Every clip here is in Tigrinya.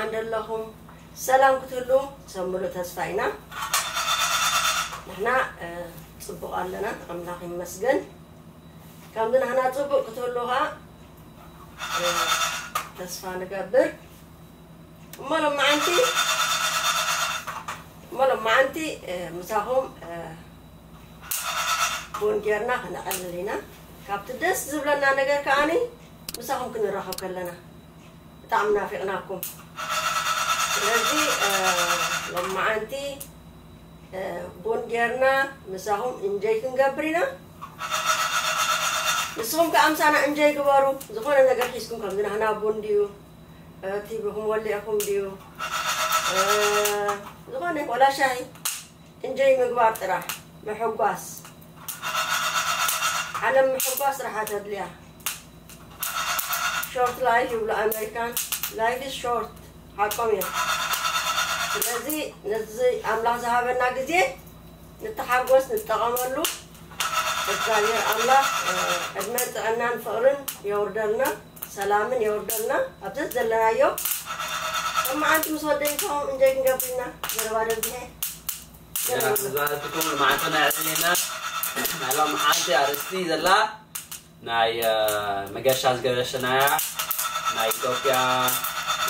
እንደለኹም ሰላም ክትህሉ ሰብ ምሉእ ተስፋ ኢና። ንሕና፣ እ፣ ጽቡቕ ኣለና፣ ኣምላኽ ይመስገን። ከምዚ ንሕና ጽቡቕ ክትህሉ ኸኣ፣ እ፣ ተስፋ ንገብር። እሞ ሎመዓንቲ፣ እሞ ሎመዓንቲ፣ እ፣ ምሳኹም፣ እ፣ ቡን ጌርና ክነዕልል ኢና። ካብቲ ደስ ዝብለና ነገር ከኣኒ ምሳኹም ክንራኸብ ከለና ብጣዕሚ ናፊቕናኩም። ስለዚ፣ እ፣ ሎመዓንቲ፣ እ፣ ቡን ጌርና ምሳኹም እንጀይ ክንገብር ኢና። ንስኹም ከኣ ምሳና እንጀይ ግበሩ። ዝኾነ ነገር ሒዝኩም፣ ከምዚ ናህና ቡን ድዩ፣ እ፣ ቲቪኹም ወሊዕኩም ድዩ፣ እ፣ ዝኾነ ወላ ሻሂ እንጀይ ምግባር ጥራሕ፣ ምሕጓስ። ዓለም ምሕጓስ ጥራሕ እያ ተድልያ። Short life ይብሉ ኣሜሪካን፣ life is short። ሓቆም እዮም። ስለዚ ነዚ ኣምላኽ ዝሃበና ግዜ ንተሓጎስ፣ ንጠቐመሉ። እግዚኣብሔር ኣምላኽ፣ እ፣ ዕድመን ጥዕናን ፍቕርን የውርደልና፣ ሰላምን የውርደልና። ኣብ ዘዝዘለናዮ ሎመዓንቲ ምስ ወደይ ምሳኹም እንጀይ ክንገብር ኢና። ዘረባ ደርቢሐ። ያ፣ ዝበለትኩም ሎመዓንቲ ናይ ዕድሜና፣ ናይ ሎመዓንቲ ኣርእስቲ ዘላ ናይ፣ እ፣ መገሻ ዝገደሸናያ ናይ ኢትዮጵያ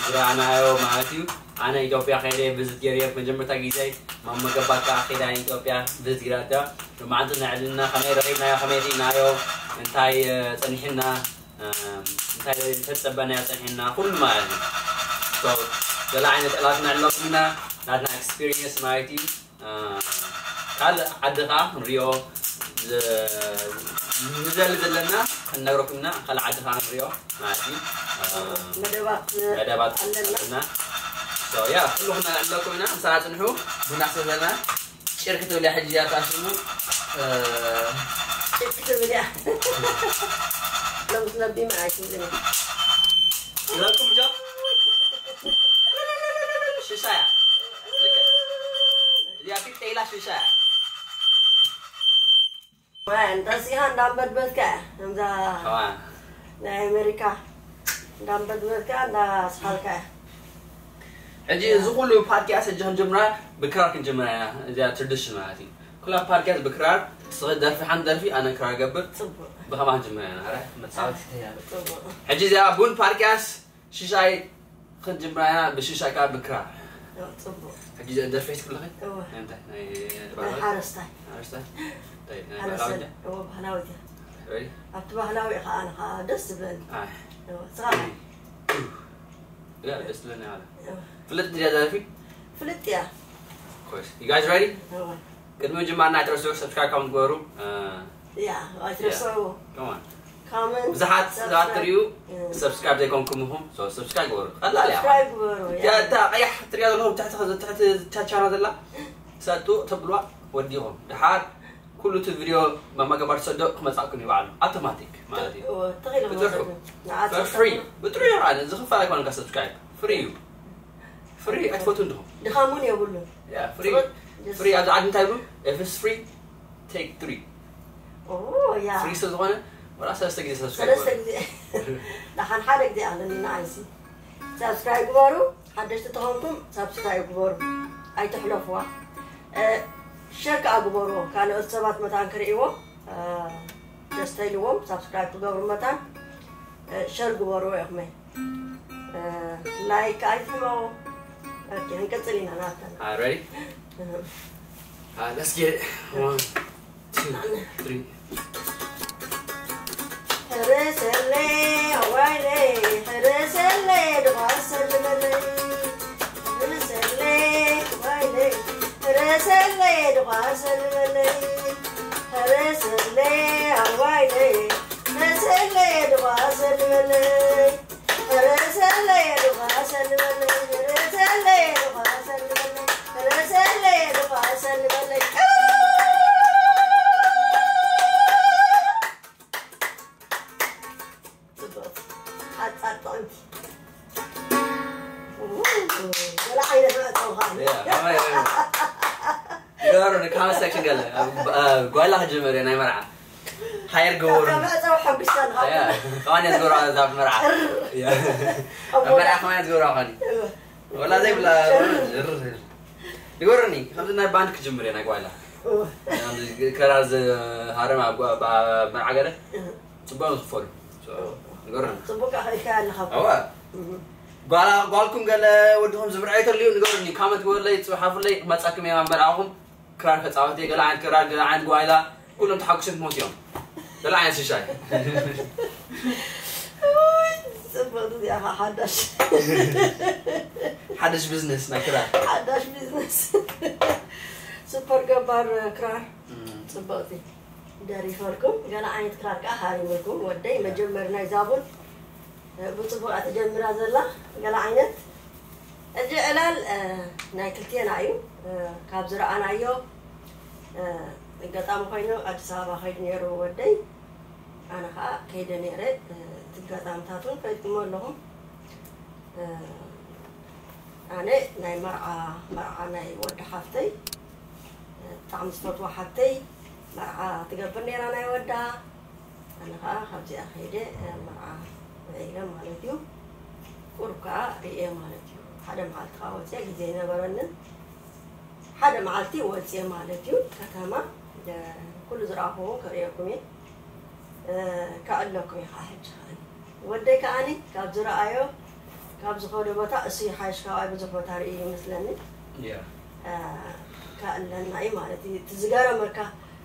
ዝረኣናዮ ማለት እዩ። ኣነ ኢትዮጵያ ከይደ ቪዝት ገይረ መጀመርታ ግዜ፣ ማማ ገባር ከኣ ከይዳ ኢትዮጵያ ቪዝት ገይራታ። ሎመዓንቲ ናይ ዕድልና ከመይ ረኺብናዮ፣ ከመይ ርኢናዮ፣ እንታይ፣ እ፣ ጸኒሕና፣ እ፣ እንታይ ተጸበናዮ ጸኒሕና፣ ኩሉ ማለት እዩ። So፣ ገለ ዓይነት ዕላትና ኣለኩም ኢና፣ ናትና ኤክስፒሪየንስ ማለት እዩ። እ፣ ካልእ ዓዲ ኸኣ ክንሪኦ ዝ-፣ ንደሊ ዘለና ክንነግረኩም ኢና። ካልእ ዓዲ ኸኣ ክንሪኦ ማለት እዩ። እ፣ መደባት መደባት ኣለና። ኣለና። So፣ ያ፣ ኩሉ ክነዕልለኩም ኢና። ምሳና ጽንሑ። ቡና ክሰተና። ጭርክ ትብል እያ ሕጂ እያ ትኣሽሙ። እ፣ ጭርክ ትብል እያ። ሎምስ ለቢማ ኣይትብልን እያ። ይበልኩም ጆ? ሽሻ እያ። ልክዕ። እዚኣ ፊት ተይላ ሽሻ እያ። ማይ እንተሲኻ እንዳንበድበድካ እያ። ከምዛ ከማን። ናይ ኣሜሪካ እንዳንበድበድካ እንዳስሓልካ እያ። ሕጂ እዚ ኩሉ ፓድካስት ሕጂ ክንጅምራ ብክራር ክንጅምራ ኢና። እዚኣ ትራዲሽን ማለት እዩ። ኩላ ፓድካስት ብክራር፣ ንስኺ ደርፊ፣ ሓንቲ ደርፊ፣ ኣነ ክራር ገብር። ጽቡቕ። ብኸማ ክንጅምራ ኢና። ኣረ፣ መጻወቲ። ጽቡቕ። ሕጂ እዚኣ ቡን ፓድካስት ሽሻይ ክንጅምራ ኢና፣ ብሽሻይ ከኣ ብክራር። ኦ፣ ጽቡቕ። ሕጂ ደርፊ ሒዝኪ ኣለኺ? እወ። ናይ እንታይ? ናይ ናይ ባህላዊ? ሓረስታይ። ሓረስታይ? እንታይ? ናይ ሓረስታይ። ባህላዊ ድያ? እወ፣ ባህላዊ ድያ? ሬዲ? ኣብቲ ባህላዊ ኢኻ ኣነ ኸኣ ደስ ዝብለኒ። ኣይ። እወ፣ ስኻ? ያ፣ ደስ ዝብለኒ ኣለ። እወ። ፍልጥ ድያ ደርፊ? ፍልጥ እያ። Of course. You guys ready? እወ። ቅድሚ ምጅማርና ኣይትረስዑ፣ ሰብስክራይብ ከም ትገበሩ፣ እ፣ ያ፣ ኣይትረስዑ። Come on። ኮመንት፣ ብዙሓት ሰባት ሰብስክራይብ። ትሪኡ፣ እ። ሰብስክራይብ ዘይኮንኩም ኢኹም። So፣ ሰብስክራይብ ግበሩ። ቀላል እያ። ሰብስክራይብ ግበሩ፣ ያ። እታ ቀያሕ ትሪኣ ዘለኹም ትሕቲ፣ ትሕቲ እታ ቻናል ዘላ፣ ሰጡ ተብልዋ ወዲኹም። ድሓር ኩሉ እቲ ቪድዮ ማማ ገባር ትሰዶ ክመጻእኩም እዩ ባዕሉ። ኣውቶማቲክ ማለት እዩ። እ፣ ተኺኢሎም ብጥርሑ። ማለት እዩ። ንዓት For free። ተኽኢሎም። ብጥርሑ ይረኣኒ። ዝኽፈል ኣይኮነን ካብ ሰብስክራይብ። ፍሪ እዩ። ፍሪ ኣይትፈትዉን ዲኹም? ድኻም እውን የብሉን። ያ፣ ፍሪ፣ ጽቡቕ። ፍሪ ኣብዚ ዓዲ እንታይ ይብሉ? If it's free, take three። ኦ፣ ያ። ፍሪ ስለ ዝኾነ፣ ወላ ሰለስተ ግዜ ሰብስክራይብ ሰለስተ ግበሩ። ግዜ። ደሓን ሓደ ግዜ ኣለኒ ንዓይሲ። ሰብስክራይብ ግበሩ። ሓደሽቲ ተኾንኩም ሰብስክራይብ ግበሩ። ኣይትሕለፍዋ። እ፣ ሸር ከኣ ግበርዎ። ካልኦት ሰባት መታን ክርእይዎ፣ እ፣ ደስ ተይልዎም ሰብስክራይብ ክገብሩ መታን፣ እ፣ ሸር ግበርዎ ኢኹም። እ፣ ላይክ ኣይትሕመቑ። ኦኬ፣ ክንቅጽል ኢና ናብተን። All right, ready? Uh, let's get it. One, two, three. ሕረሰለይ ኣዋይለይ፣ ሕረሰለይ ድቓ ሰልመለይ። ሕረሰለይ ኣዋይለይ፣ ሕረሰለይ ድቓ ሰልመለይ። ሕረሰለይ ኣዋይለይ፣ ሕረሰለይ ድቓ ሰልመለይ። ጽብቕቲ። ሓጻር ጥዕምቲ። ው፣ ገለ ዓይነት መዕጸዊ ኸኣ። ያ፣ ከመይ እዩ? ግበሩ፣ ንካመንት ሴክሽን ገለ። ኣብ፣ ኣብ ጓይላ ክጅምር እየ፣ ናይ መርዓ። ሃየር ግበሩ። ካብ መዕጸዊ ሓጒስካ ንኻብ ያ፣ ከማን እየ ዝገብራ እዛ መርዓ። ያ። ኣብ መርዓ ከማን እየ ዝገብራ ኾኒ። እወ። ወላ ዘይብላ ንገርኒ። ከምዚ ናይ ባንድ ክጅምር እየ ናይ ጓይላ። ክራር ዝሃረም ኣብ ጓ- ባ- መርዓ ገለ ጽቡቅ ዝኽፈሉ። ንገርኒ። ጽቡቅ ኣኽኢልካ ኣለኻ። ኣዋ ጓላ ጓልኩም ገለ ወድኹም ዝምርዓይ ተልዩ ንገርኒ። ካመት ግበርለይ ጽሓፉለይ ክመጻኩም እየ ኣብ መርዓኹም። ክራር ከጻወት እየ። ገለ ዓይነት ክራር ገለ ዓይነት ጓይላ ኩሎም ተሓጉሶም ክመጹ እዮም። ገለ ዓይነት ሽሻይ። ጽቡቅ እዚኣ ሓዳሽ ሓደሽ ቢዝነስ ናይ ክራር። ሓዳሽ ቢዝነስ። ሱፐር ገባር ክራር ጽቡቅቲ ደሪፈልኩም። ገለ ዓይነት ክራር ከዓ ሃሪምልኩም። ወደይ መጀመሪ ናይ ዛቡን ብፅቡቅ እያ ትጀምራ ዘላ። ገለ ዓይነት እጂ ዕላል ናይ ክልቴና እዩ። ካብ ዝረኣናዮ ኣጋጣሚ ኮይኑ ኣዲስ ኣበባ ከይዱ ነይሩ ወደይ። ኣነ ከዓ ከይደ ነይረ። እቲ ኣጋጣምታት እውን ፈሊጥኩሞ ኣለኹም። ኣነ ናይ መርዓ መርዓ ናይ ወዲ ሓፍተይ ብጣዕሚ ዝፈትዋ ሓፍተይ መርዓ ትገብር ነይራ ናይ ወዳ። ኣነ ከዓ ካብዚኣ ከይደ መርዓ ውዒለ ማለት እዩ። ቁሩብ ከዓ ርእየ ማለት እዩ። ሓደ መዓልቲ ከዓ ወፅየ ግዜ ኣይነበረንን። ሓደ መዓልቲ ወፅየ ማለት እዩ። ከተማ ኩሉ ዝረኣኹዎ ከርእየኩም እየ። ከዕለኩም እየ ከዓ ሕጂ ከዓ ወደይ ከዓኒ ካብ ዝረኣዮ ካብ ዝኸዶ ቦታ እሱ ይሓይሽ ካብኣይ ብዙሕ ቦታ ርኢ ይመስለኒ። ከእለና እዩ ማለት እዩ። እቲ ዝገረመካ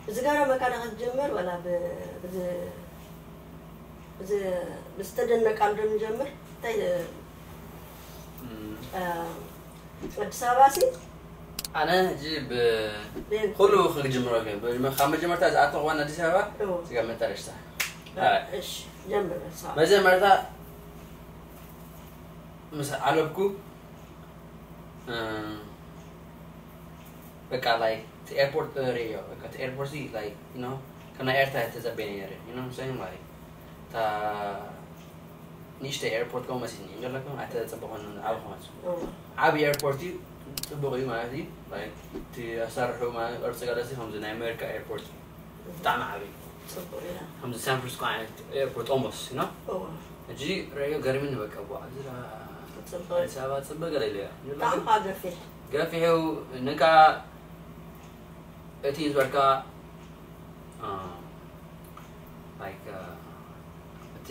ብዝገረመካ ዶ ክትጅምር ወላ ብዝተደነቃሉ ዶ ንጀምር? እንታይ ኣዲስ ኣበባ ሲ ኣነ ሕጂ ኩሉ ክጅምሮ ካብ መጀመርታ ዝኣተኽዋን ኣዲስ ኣበባ ስጋ መጠረሽታ መጀመርታ ምስ ዓለብኩ በቃ ላይክ እቲ ኤርፖርት ርእዮ በቃ እቲ ኤርፖርት ላይክ ዩ ኖ ከም ናይ ኤርትራ ተጸበየ ነይረ ዩ ኖ ምሳይ ማለት እታ ንእሽተይ ኤርፖርት ከምኡ መሲልኒ እንገለኩም ኣይተጸበኾን ዓቢ ክመጽ ዓቢ ኤርፖርት እዩ ጽቡቕ እዩ ማለት እዩ ላይክ እቲ ኣሳርሑ ማለት ቅርጺ ገለሲ ከምዚ ናይ ኣሜሪካ ኤርፖርት እዩ ብጣዕሚ ዓቢ እዩ ጽቡቅ እያ ከምዚ ሳን ፍራንሲስኮ ዓይነት ኤርፖርት ኦሞስ ዩ ኖ እዋ ሕጂ ርእዮ ገርሚኒ በቃ ዋ እዚ ዳ ጽቡቅ ኣዲስ ኣበባ ጽብቅ ገለ ኢለ እያ ብጣዕሚ ከዓ ገፊሕ ገፊሑ ንካ እቲ ዝበልካ ላይክ እቲ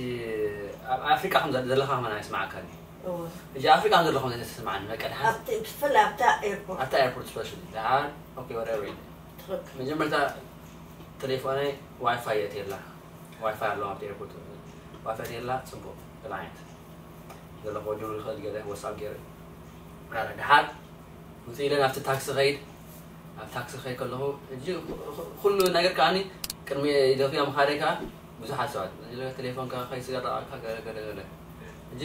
ኣብ ኣፍሪቃ ከም ዘለኻ ከማን ኣይስማዓካን እዩ እዋ ሕጂ ኣፍሪቃ ከም ዘለኹም ዘይተስማዓኒ በቃ ድሓን ኣብቲ ብፍላይ ኣብታ ኤርፖርት ኣብታ ኤርፖርት ስፔሻሊ ድሓን ኦኬ ወደቨር ኢለ ትኽክል መጀመርታ ቴሌፎነይ ዋይፋይ የእትየላ ዋይፋይ ኣለዋ ኣብቲ ኤርፖርት ዋይፋይ የእትየላ ጽቡቅ ገለ ዓይነት ገለ ክወድሩ ይኽእል ገለ ወሳብ ገይረ ኣረ ድሓር ውፅእ ኢለ ናብቲ ታክሲ ኸይድ ኣብ ታክሲ ኸይድ ከለኹ ሕጂ ኩሉ ነገር ከዓኒ ቅድሚ ኢዶፍያ ምኻደይ ከዓ ብዙሓት ሰባት ቴሌፎንካ ከይስገር ኣካ ገለ ገለ ገለ ሕጂ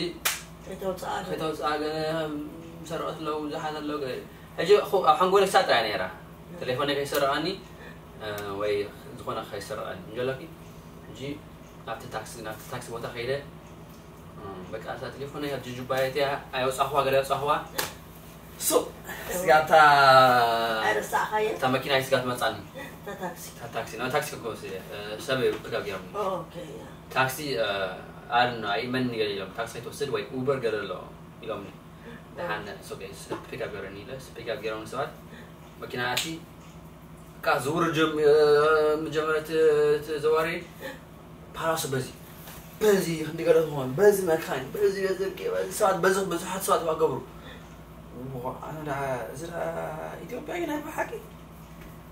ከይተውፅኣ ከይተውፅኣ ገለ ሰረቐት ኣለዉ ብዙሓት ኣለዉ ገለ ሕጂ ኣብ ሓንጎለ ክሳብ ጥራይ ነይራ ቴሌፎነይ ከይሰረቐኒ ወይ ዝኾነ ከይሰረቐኒ እንጀለኪ ሕጂ ናብቲ ታክሲ ናብቲ ታክሲ ቦታ ከይደ በቃ እዛ ቴሌፎነይ ኣብ ጅጅባየት እያ ኣይወፃኹዋ ገለ ኣይወፃኹዋ ሱቕ ስጋታ ኣይረሳዕኻዮ እታ መኪና ስጋት መፃኒ እታ ታክሲ እታ ታክሲ ናብ ታክሲ ክጎስ ሰብ ፒካፕ ገይሮም ኦኬ እያ ታክሲ ኣድና ኣይመን ገለ ኢሎም ታክሲ ኣይትወስድ ወይ ኡበር ገለ ኣሎ ኢሎምኒ ደሓን ሶ ፒካፕ ገይሮኒ ኢለ ፒካፕ ገይሮም ሰባት መኪና ኣቲ ካ ዝውር መጀመርያ ተዘዋሪ ፓላሱ በዚ በዚ ክንዲ ገለ ትኾን በዚ መካይን በዚ በዚ በዚ ሰባት በዚ ብዙሓት ሰባት ዋ ገብሩ ኣነ ደኣ እዚ ደኣ ኢትዮጵያ ግን ናይ ብሓቂ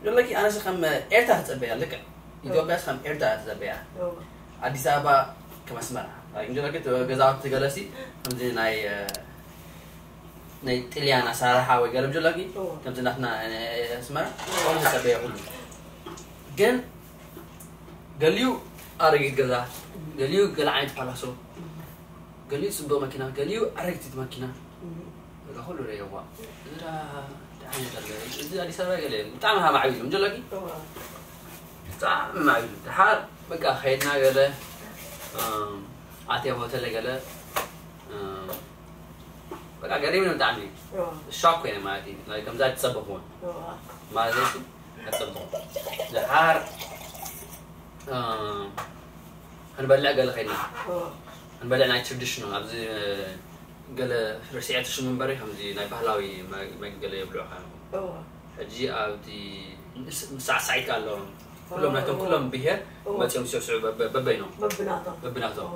ዘለኪ ኣነስ ከም ኤርትራ ትጸበያ ልክዕ ኢትዮጵያስ ከም ኤርትራ ትጸበያ ኣዲስ ኣበባ ከም ኣስመራ እንጀለኪ ገዛውቲ ገለሲ ከምዚ ናይ ናይ ጥልያን ኣሰራርሓ ወይ ገለ ብጀለኪ ከምዚ ናትና ኣስመራ ከምኡ ዝጸበየ ኩሉ ግን ገሊኡ ኣረጊት ገዛ ገሊኡ ገለ ዓይነት ፓላሶ ገሊኡ ጽቡቕ መኪና ገሊኡ ኣረጊት መኪና በቃ ኩሉ ረየዋ እዚ ዳ እንታይ ዓይነት ኣለ እዚ ኣዲስ ኣበባ ገለ ብጣዕሚ ሃ ማዕቢሉ እንጀለኪ ብጣዕሚ ማዕቢሉ ድሓር በቃ ከይድና ገለ ኣትየ ሆተለ ገለ በቃ ገሪምኒ ብጣዕሚ ሻክ ኮይነ ማለት እዩ ከምዛ ትጸበኽዎን ማለት እዩ ኣጸበኹ ድሓር ክንበልዕ ገለ ከይድና ክንበልዕ ናይ ትራዲሽናል ኣብዚ ገለ ርስዐት ሽሙ እምበሪ ከምዚ ናይ ባህላዊ መ- መግቢ ገለ የብልዑኻ እዮም። እዋ ሕጂ ኣብቲ ምስ- ምስ ሳዕሳዒትካ ኣለዎም ኩሎም ናይቶም እዋ። ኩሎም ብሄር እዋ። መፅኦም ዝሰስዑ በበ- በበይኖም በብናቶም በብናቶም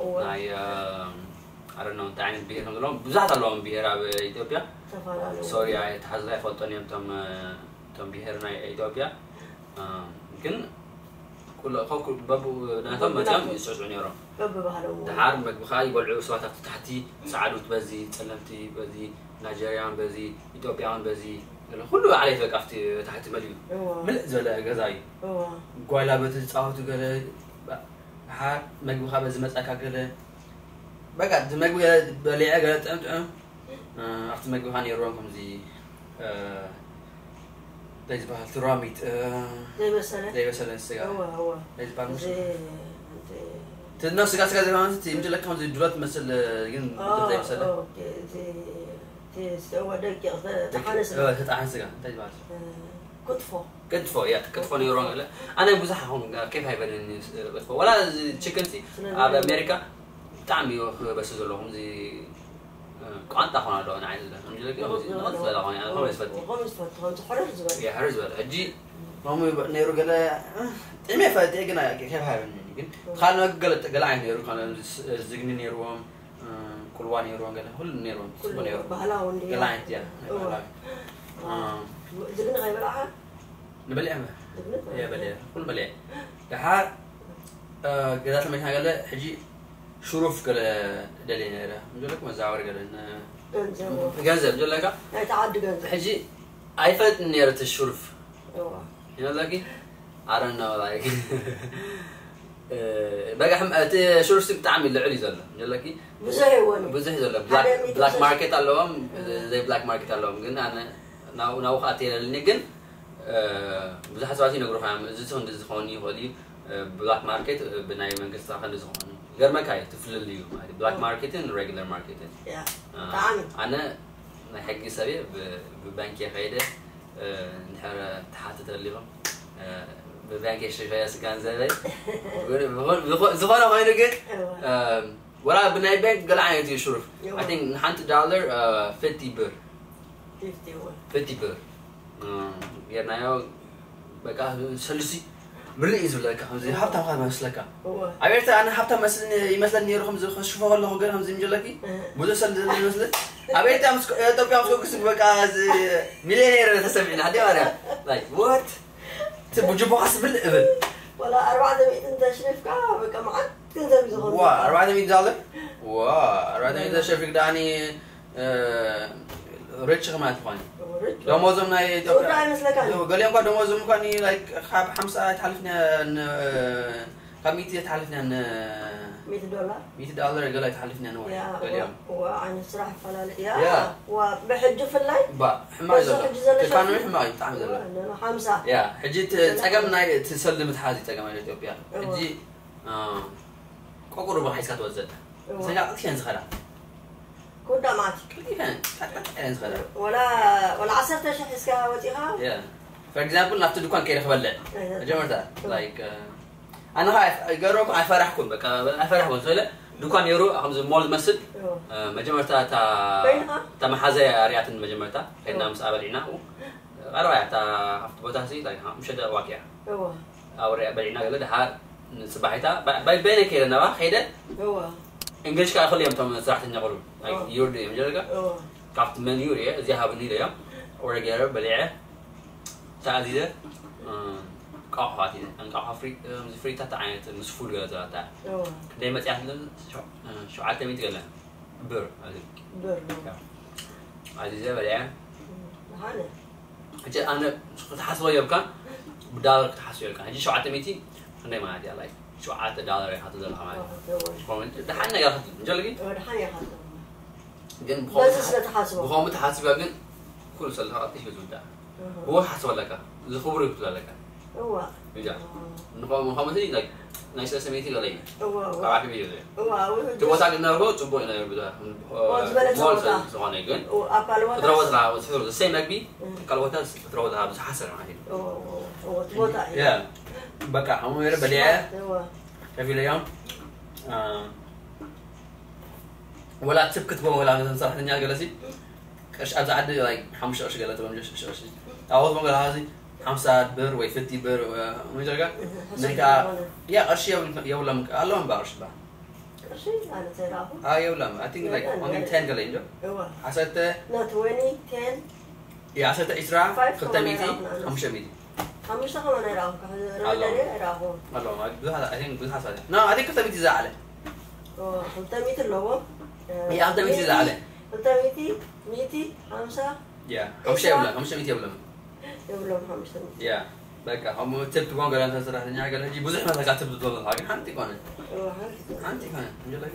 እዋ ናይ ኣረኖ እንታይ ዓይነት ብሄር ከም ዘለዎም ብዙሓት ኣለዎም ብሄር ኣብ ኢትዮጵያ። ተፈላለዩ ሶሪ ኣይተሓዝካ ይፈልጦን እዮም እቶም እቶም ብሄር ናይ ኢትዮጵያ። ግን ኩሎ ናቶም መፅኦም ይስዕስዑ ነይሮም። በብባህሎም ድሓር መግቢ ከዓ ይበልዑ ሰባት ኣብቲ ታሕቲ ሰዓዱት በዚ ፀለምቲ በዚ ናይጀርያን በዚ ኢትዮጵያውን በዚ ኩሉ ዓሌት በቃ ኣብቲ ታሕቲ መሊኡ ምልእ ዝበለ ገዛ እዩ። ጓይላ በቲ ዝፃወቱ ገለ ድሓር መግቢ ከዓ በዚ መፃካ ገለ በቃ እቲ መግቢ ገለ በሊዐ ገለ ጥዕም ጥዕም ኣብቲ መግቢ ከዓ ነይርዎም ከምዚ እንታይ ዝበሃል ትራሚት ዘይበሰለ ዘይበሰለ ስጋ እወ እወ እንታይ ዝበሃል እዚ መስል እንት- ትነው ስጋ ስጋ ዘይኮነ እቲ ምድለካ ከምዚ ድሎት መስል ግን አ- ዘይበሰለ ኦኬ፣ እቲ እቲ ዝተወ ደቂቕ ዝተሓነ ስጋ ተጣሓን ስጋ እንታይ ዝበሃል እ፣ ክትፎ ክትፎ እያ ክትፎ ነይሮም ገለ ኣነ ብዙሕ ኣኹም ኬፍ ኣይበለኒ ክትፎ ወላ ችክን ሲ ስለዚ ኣብ ኣሜሪካ ብጣዕሚ እዩ ክበስል ዘለኹም እዚ ቋንጣ ኾን ኣለዎ ንዓይ ዝለ ንዝበላ ኾን ኣነ ኾን ዝፈቲ ከምኡ ዝፈቱ ከምዚ ሕርር ዝበለ የሕር ዝበለ ሕጂ ሎሚ ነይሩ ገለ ጥሜ ፈለጥ ግን ከይሃበኒ ግን ካልእ መግቢ ገለ ገለ ዓይነት ነይሩ ካልእ ዝግኒ ነይርዎም ቁልዋ ነይርዎም ገለ ኩሉ ነይርዎም ጽቡቅ ኩሉ ነይሩ ባህላዊ እንዲ ገለ ዓይነት እያ ናይ እዋ። ባህላዊ ዝግኒ ከይበላዓ ንበሊዐ ዝግኒ እየ በሊዐ ኩሉ በሊዐ ደሓር ገዛት መኪና ገለ ሕጂ ሽሩፍ ገለ ደልየ ነይረ እንጀለኩ መዛወር ገለ ን- ገንዘብ ገንዘብ እንጀለካ ናይ ተዓዲ ገንዘብ ሕጂ ኣይፈልጥን ነይረ እቲ ሽሩፍ እዋ። ይነለኪ ኣረና ላይክ በቃ ሕም- እቲ ሽሩፍ ሲ ብጣዕሚ ልዕል እዩ ዘሎ እንጀለኪ ብዙሕ ይወኑ ብዙሕ እዩ ዘሎ ሓደ ብላክ- ሚእቲ ብላክ ሺህ። ማርኬት ኣለዎም ዘይ ብላክ ማርኬት ኣለዎም ግን ኣነ ናው- ናውካ ኣትየለልኒ ግን ብዙሓት ሰባት ይነግሩካ እዮም እዚ ሰው እንደዚ ዝኸውን ይኽእል እዩ ብላክ ማርኬት ብናይ መንግስቲ ከ ዝኸውን ገርመካ እዩ ትፍልል እዩ ማለት ብላክ ማርኬትን ሬጉላር ማርኬትን ያ አ፣ ብጣዕሚ ኣነ ናይ ሕጊ ሰብ እየ ብ- ብባንክ እየ ከይደ እ፣ እንድሕር ተሓትት ኣሊኹም እ፣ ብባንክ እየ ሽፈ ስጋን ዘበይ ዝኾነ ኮይኑ ግን እዋ። እ፣ ወላ ብናይ ባንክ ገለ ዓይነት እዩ ሽሩፍ እዋ። I think ንሓንቲ ዳለር እ፣ ፍቲ ብር ፊፍቲ እውን ፍቲ ብር እ፣ ጌርናዮ በቃ ሰልሲ ምልእ እዩ ዝብለካ ከምዚ ሃብታም መስለካ እዋ። ኣብ ኤርትራ ኣነ ሃብታም መስል ይመስለኒ ነይሩ ከምዚ ከሽፎ ከለኹ ገለ ከምዚ ምጀለኪ እህ። ብዙሕ ሰልዲ ዝመስል ኣብ ኤርትራ ምስ ኢትዮጵያ ምስ ኮንኩስ በቃ እዚ ሚሊዮኔር ተሰሚዕና ሓዲ ማርያ like what እቲ ብጅቦኻ ስብል እብል ወላ ኣርባዕተ ሚእቲ እንተሽሪፍካ በቃ መዓት ገንዘብ እዩ ዝኸውን ዋ ኣርባዕተ ሚእቲ ዳለር ዋ ኣርባዕተ ሚእቲ ተሸፊክ ዳኒ ሪች ከማት ትኾኒ ርጭ ደሞዞም ናይ ዝወዳ ኣይመስለካን ገሊኦም ኳ ደሞዞም ኳ like ካብ ሓምሳ ኣይትሓልፍን እያ ን- ካብ ሚእቲ ኣይትሓልፍን እያ ን- ሚእቲ ዶላር ሚእቲ ዳለር ገለ ኣይትሓልፍን እያ ንወርሒ ያ ገሊኦም ዋ ዓይነት ስራሕ ይፈላለ ያ ያ። ዋ ብሕጂ ፍላይ ባ ሕማቅ እዩ ዘሎ በዚ ሕጂ ዘሎ ኢኮኖሚ ሸርፊ- ሕማቅ እዩ ብጣዕሚ ዘሎ ዋ፣ ሓምሳ ያ ሕጂ እቲ ጸገም ናይ እቲ ሰልዲ ምትሓዝ እዩ ጸገም ኣብ ኢትዮጵያ እዋ። ሕጂ አ፣ ቆቁሩ ብሓይስካ ትወፅእ እዋ። ሰጋ ጥፊአን ዝኸዳ ኮዳ ማዕት ቀልጢፈን ጣጣጣ እየን ዝኸዳ ወላ ወላ ዓሰርተ ሽሕ እስካ ወፂኻ Yeah. For example ናብቲ ድኳን ከይደ ክበልዕ እህ። መጀመርታ እህ። like ኣነ ገረኩ ኣይፈራሕኩን በቃ ኣይፈራሕኩን ስለ ድኳን ነይሩ ከምዚ ሞል ዝመስል እህ። እ፣ መጀመርታ እታ ኮይንኻ? እታ መሓዘ ኣርያትን መጀመርታ ከድና እህ። ምስ ኣበሊዕና ቀረባ እያ እታ ኣብቲ ቦታ ሲ like ሓሙሽተ ደቂቕ ዋክ እያ እዋ ኣብሪያ በሊዕና ገለ ድሓር ንፅባሒታ በይነ ከይደ ናባ ከይደ እዋ እንግሊሽ ከዓ ክእል እዮም እቶም ሰራሕተኛ ቁሩብ እዋ። ዩርድ እዮም ጀለካ እዋ ካብቲ መን ዩ ርየ እዚኣ ሃብኒ ኢለዮም ኦርደር ገይረ በሊዐ ተኣዚዘ እንቃቑሖ ኣትየ እንቃቑሖ ፍሪ- ከምዚ ፍሪታት ዓይነት ምስ ፉል ገለ ዘላታ እዋ ክንደይ መፅያት ሸውዓተ ሚእቲ ገለ ብር ኣዚዘ ብር ኣዚዘ በሊዐ ደሓነ ሕጂ ኣነ ክትሓስቦ የብካ ብዳለር ክትሓስቦ የብካ ሕጂ ሸውዓተ ሚእቲ ክንደይ ማለት እያ like ሸውዓተ ዳለር ኢኻ ትዘለኻ ማለት እዩ እዋ ኮመንት ደሓን ነገር ክትብል እንጀልጊ እዋ ደሓን እያ ካትብሎ ግን በዚ ስለ ትሓስቦ ብኸምኡ ተሓሲባ ግን ኩሉ ሰለኻ ቀልጢፍ እዩ ዝውዳእ ብዎ ሓስብ ኣለካ እዚ ክቡር እዩ ክትብል ኣለካ እዋ እያ ንኸምኡ ከምዚ like ናይ ሰለስተ ሚእቲ ገለ እዩ እዋ እዋ ካብ ዓርቢ እዩ ዘለ እዋ እዋ እቲ ቦታ ግን ነርሆ ፅቡቅ እዩ ነሩ ብዙ ዝበለጸ ሞል ቦታ። ዝኾነ ግን ኣብ ካልእ ቦታ ክትረቦ ዝላ ዝሕሩ ዘሰይ መግቢ ካልእ ቦታ ክትረቦ ዝላ ብዙ ሓሰር ማለት እዩ እዋ እዋ እዋ እቲ ቦታ እዩ ያ በቃ ከምኡ ነረ በሊዐ እዋ ከፊለዮም ወላ ትብ ክትቦ ወላ ነተን ሰራሕተኛ ገለሲ ቅርሺ ኣብዚ ዓዲ like ሓሙሽተ ቅርሺ ገለ ትቦም ሸሽ ቅርሺ ኣወት ሞገላ ዚ ሓምሳ ብር ወይ ፍቲ ብር ወይ ጀጋ ናይ ከዓ ያ ቅርሺ የብሎም ኣለዎም ባ ቅርሺ ባ ቅርሺ ኣነ ተራኹ አ የብሎም I think like only ten ገለ እንዶ እዋ ዓሰርተ no twenty ten ያ ዓሰርተ ዒስራ Five ክልተ ሚእቲ ከማን ኣይረኣኹን። ሓሙሽተ ሚእቲ ሓሙሽተ ከማን ኣይረኣኹ ረመዳን ኣይረኣኹ ኣለዎም ብዙሓት I think ብዙሓት ሰባት ና I think ክልተ ሚእቲ ዝዓለ ክልተ ሚእቲ ኣለዎም ያ ክልተ ሚእቲ ዝዓለ ክልተ ሚእቲ ሚእቲ ሓምሳ ያ ሓሙሽተ የብሎም ሓሙሽተ ሚእቲ የብሎም የብሎም ሓሙሽተ ሚእቲ ያ በቃ ከምኡ ትብ ትቦም ገለ እንተ ሰራሕተኛ ገለ ሕጂ ብዙሕ መታካ ትብ ትቦም ዘለካ ግን ሓንቲ ይኮነ እዋ ሓንቲ ሓንቲ ይኮነ እንጀለኪ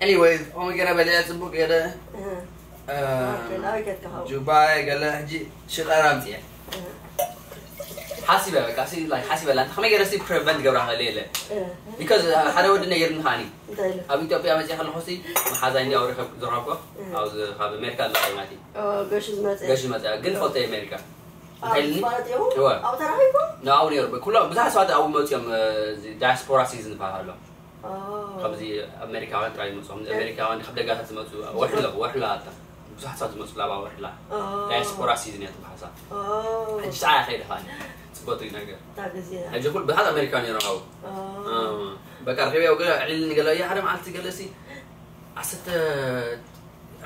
anyway ከምኡ ገለ በለ ፅቡቅ ገለ እህ ኦኬ ናበይ ከድካ ሓው ጁባይ ገለ ሕጂ ሽጣራ ኣምፅኤ ሓሲበ በቃ ሲ like ሓሲበላ እንተ ከመይ ገይረ ሲ prevent ገብራ ከለ የለ እህ because ሓደ ወዲ ነይርኒ ከዓኒ እንታይ ኢሉ ኣብ ኢትዮጵያ መፅእ ከለኹ ሲ መሓዛይ እንዲ ኣውሪ ዝረኸብኮ ኣብዚ ካብ ኣሜሪካ ኣለኹ ማለት እዩ ገሹ ዝመፀ ገሽ መፅኣ ግን ፈልጠ ኣሜሪካ እንታይ ኢልኒ ዝፋለጥ እዩ እወ። ኣብ ተራኺብኩም ንኣው ነይሩ ኩሎ ብዙሓት ሰባት ኣብኡ መፅኦም diaspora season ዝበሃል ኣሎ ከምዚ ኣሜሪካውያን ጥራይ ዝመፁ ከምዚ ኣሜሪካውያን ካብ ደጋታት ዝመፁ ወሕሎ ወሕሎ ኣታ ብዙሓት ሰባት ዝመፁ ላባ ወሕላ diaspora season እያ ትበሃል እሳ ሕጂ ሰዓ ከይደ ከዓኒ ፅቡቅ እዩ ነገር እታ ግዜ ሕጂ ኩል ብዙሓት ኣሜሪካውያን ነይሮም ኣብኡ በቃ ረኺበ ገለ ዕልል ንገለ እያ ሓደ መዓልቲ ገለ ሲ ዓሰርተ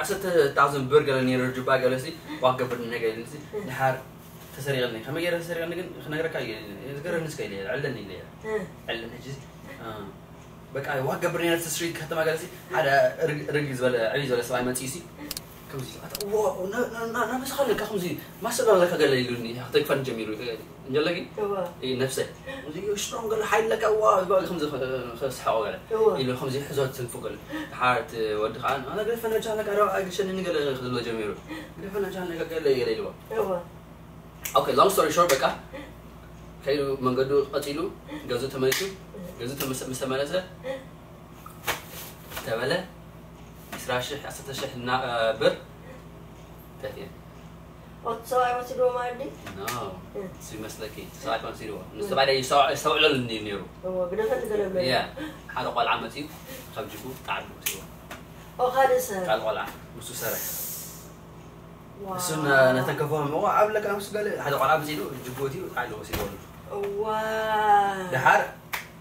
ዓሰርተ thousand ብር ገለ ነይሩ ጅባ ገለ ሲ ዋክ ገብር ነገር ኢልኒ ሲ ድሓር ተሰሪቐኒ ከመይ ገይረ ተሰሪቐኒ ግን ክነግረካ ዝገረኒ ስከ ኢለ ዕለኒ ኢለ ዕለኒ ሕጂ በቃ ዋክ ገብር ነይረ እቲ ስትሪት ከተማ ገለ ሲ ሓደ ርግ ዝበለ ዕብይ ዝበለ ሰብኣይ መፅኡ ሲ ከምዚ ናበስኻለካ ከምዚ ማሰብ ኣለካ ገለ ኢሉኒ ክተግፈኒ ጀሚሩ እንጀለኪ እዋ ነብሰ እዚ ሽሮም ገለ ሓይል ለካ ዋ ዝበል ከምዚ ከስሓቆ ገለ እዋ ኢሉ ከምዚ ሕዞ ትንፉ ገለ ሓርት ወዲ ከዓ ኣነ ገለ ፈነጃ ለካ ዶ ኣግሸኒ ገለ ክዝሎ ጀሚሩ ገለ ፈነጃ ለካ ገለ ገለ ኢልዎ እዋ okay long story short በቃ ከይዱ መንገዱ ቀፂሉ ገዙ ተመሊሱ ገዙ ተመሰ- ምስ ተመለሰ ተበለ ዕስራ ሽሕ ዓሰርተ ሽሕ እና ብር ተፊአ ኦቲ ሰብኣይ ወሲድዎ ማለት ድዩ no እሱ ይመስለኪ ሰብኣይ ወሲድዎ ንሰብኣይ የስተውዕለሉ እንዲ ነይሩ እዎ ግደፈኒ ገለብለ ያ ሓደ ቆልዓ መፂኡ ካብ ጅቡ ጣዕዱ ወሲድዎ ኦ ካልእ ሰብ ካልእ ቆልዓ ምስ ሰረ ዋው። እሱን ነተን ከፍኦም እዎ ኣብ ለካ ምስ ገለ ሓደ ቆልዓ መፂኡ ጅቡ ወሲዱ ጣዕዱ ወሲድዎ እዋ ድሓር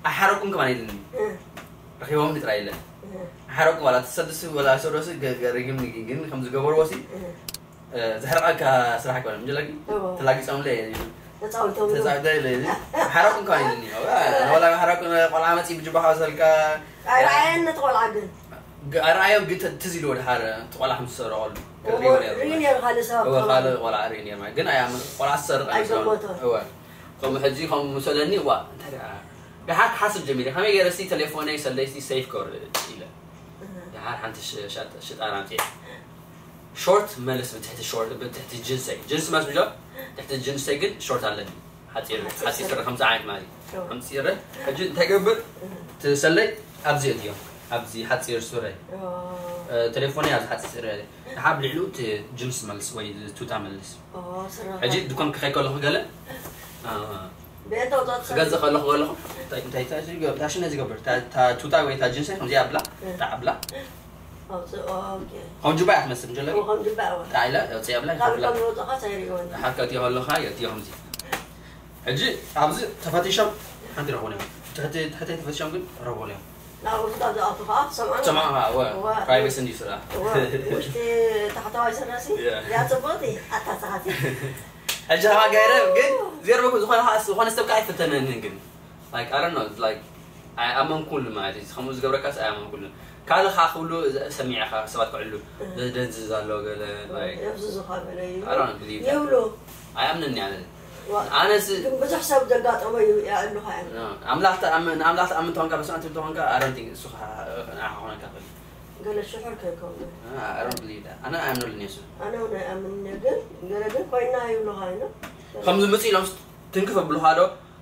ኣይሓረቁን ከማን ኢልኒ እህ፣ ረኪቦምኒ ጥራይ ኢለ እህ፣ ሓረቁ ዋላ ተሰድስ ወላ ሰዶስ ገሪግም ግን ከም ዝገበርዎ ሲ እህ። ዘሕረቀካ ስራሕ ኣይኮነን እንጀለኪ እዎ። ተላጊፆምለ ተፃዊቶም ተፃዊቶ ኢለ ሓረቁ እንኳን ኢልኒ ወላ ሓረቁ ቆልዓ መፂ ብጅባኻ ሰልካ ኣይረኣየን ነቲ ቆልዓ ግን ኣርኣዮም ግን ትዝ ኢልዎ ድሓር እቲ ቆልዓ ከም ዝሰረቀሉ ርኢ ነይሩ ካልእ ሰባት እወ ካልእ ቆልዓ ርኢ ነይሩ ግን ኣያ ቆልዓ ዝሰርቅ ኣይገመቶን። እወ ከምኡ ሕጂ ከም ምሰለኒ ዋ እንታይ ደኣ ደሓር ክሓስብ ጀሚረ ከመይ ገይረ ሲ ቴሌፎነይ ሰለይቲ ሴፍ ክገብር ኢለ ደሓር ሓንቲ ሽ- ሻጥ- ሽጣራ ኣምፅኤ ሾርት መልስ ብትሕቲ ሾርት ብትሕቲ ጅንሰይ ጅንስ ማለት ብጆ ትሕቲ ጅንሰይ ግን ሾርት ኣለኒ ሓፂር ሓፂር ስረ ከምዚ ዓይነት ማለት እዩ ሓፂር ሕጂ እንታይ ገብር ትሰለይ ኣብዚ እትዮ ኣብዚ ሓፂር ሱረ ቴሌፎነይ ኣብዚ ሓፂር ሱረ ሓብ ልዕሉ እቲ ጅንስ መልስ ወይ ቱታ መልስ ሕጂ ድኳን ክኸይ ከለኹ ገለ ክገዝእ ከለኹ ከለኹ እንታይ እንታይ እንታይ ዝገብር ታሽነ ዝገብር ታ ቱታ ወይ ታ ጅንሰይ ከምዚ ኣብላ ታ ኣብላ ከምጁባ እያ ትመስል እንጀለ ጣ ኢለ ኣውፅእ ኣብላ ሓካት ከለኻ የትዮ ከምዚ ሕጂ ኣብዚ ተፈቲሾም ሓንቲ ረኽቡን እዮም ትሕቲ ተፈቲሾም ግን ረኽቡን እዮም ናብ ውሽጣ ዝኣቱ ከዓ ሰምዖም ሰማዕ ፕራይቬሲ እንዲ ስራ ውሽጢ ታሕተዋይ ስረሲ Yeah. እዚኣ ፅቡቅቲ ኣታ ሰዓት ሕጂ ከማ ገይረ ግን ዜርበኩ ዝኾነ ከዓ ዝኾነ ሰብ ከዓ ኣይፈተነንን ግን like I don't know like ኣይኣመንኩሉ ማለት እዩ ከምኡ ዝገብረካስ ኣይኣመንኩሉ ካልእ ከዓ ክብሉ ሰሚዕኻ ሰባት ክዕሉ ደንዝዝ ኣሎ ገለ like የብዝዙኻ በለ እዩ I don't believe that. ይብሉ ኣይኣምንን ኣነ ዋ፣ ኣነስ ግን ብዙሕ ሰብ ዘጋጠሞ እዩ ያእሉኻ እዮም ኣምላኽ ተኣምን ንኣምላኽ ተኣምን ተኾንካ በስማን ትብል ተኾንካ I don't think እሱ ንዓኻ ክኾነካ ክእል ገለ ሽሑር ከይከውን I don't believe that ኣነ ኣይኣምነሉን የሱ ኣነ እውን ኣይኣምንን እየ ግን ገለ ግን ኮይና ይብሉኻ እዩ ከምዚ ምፅ ኢሎም ትንክፍ ኣብሉኻ ዶ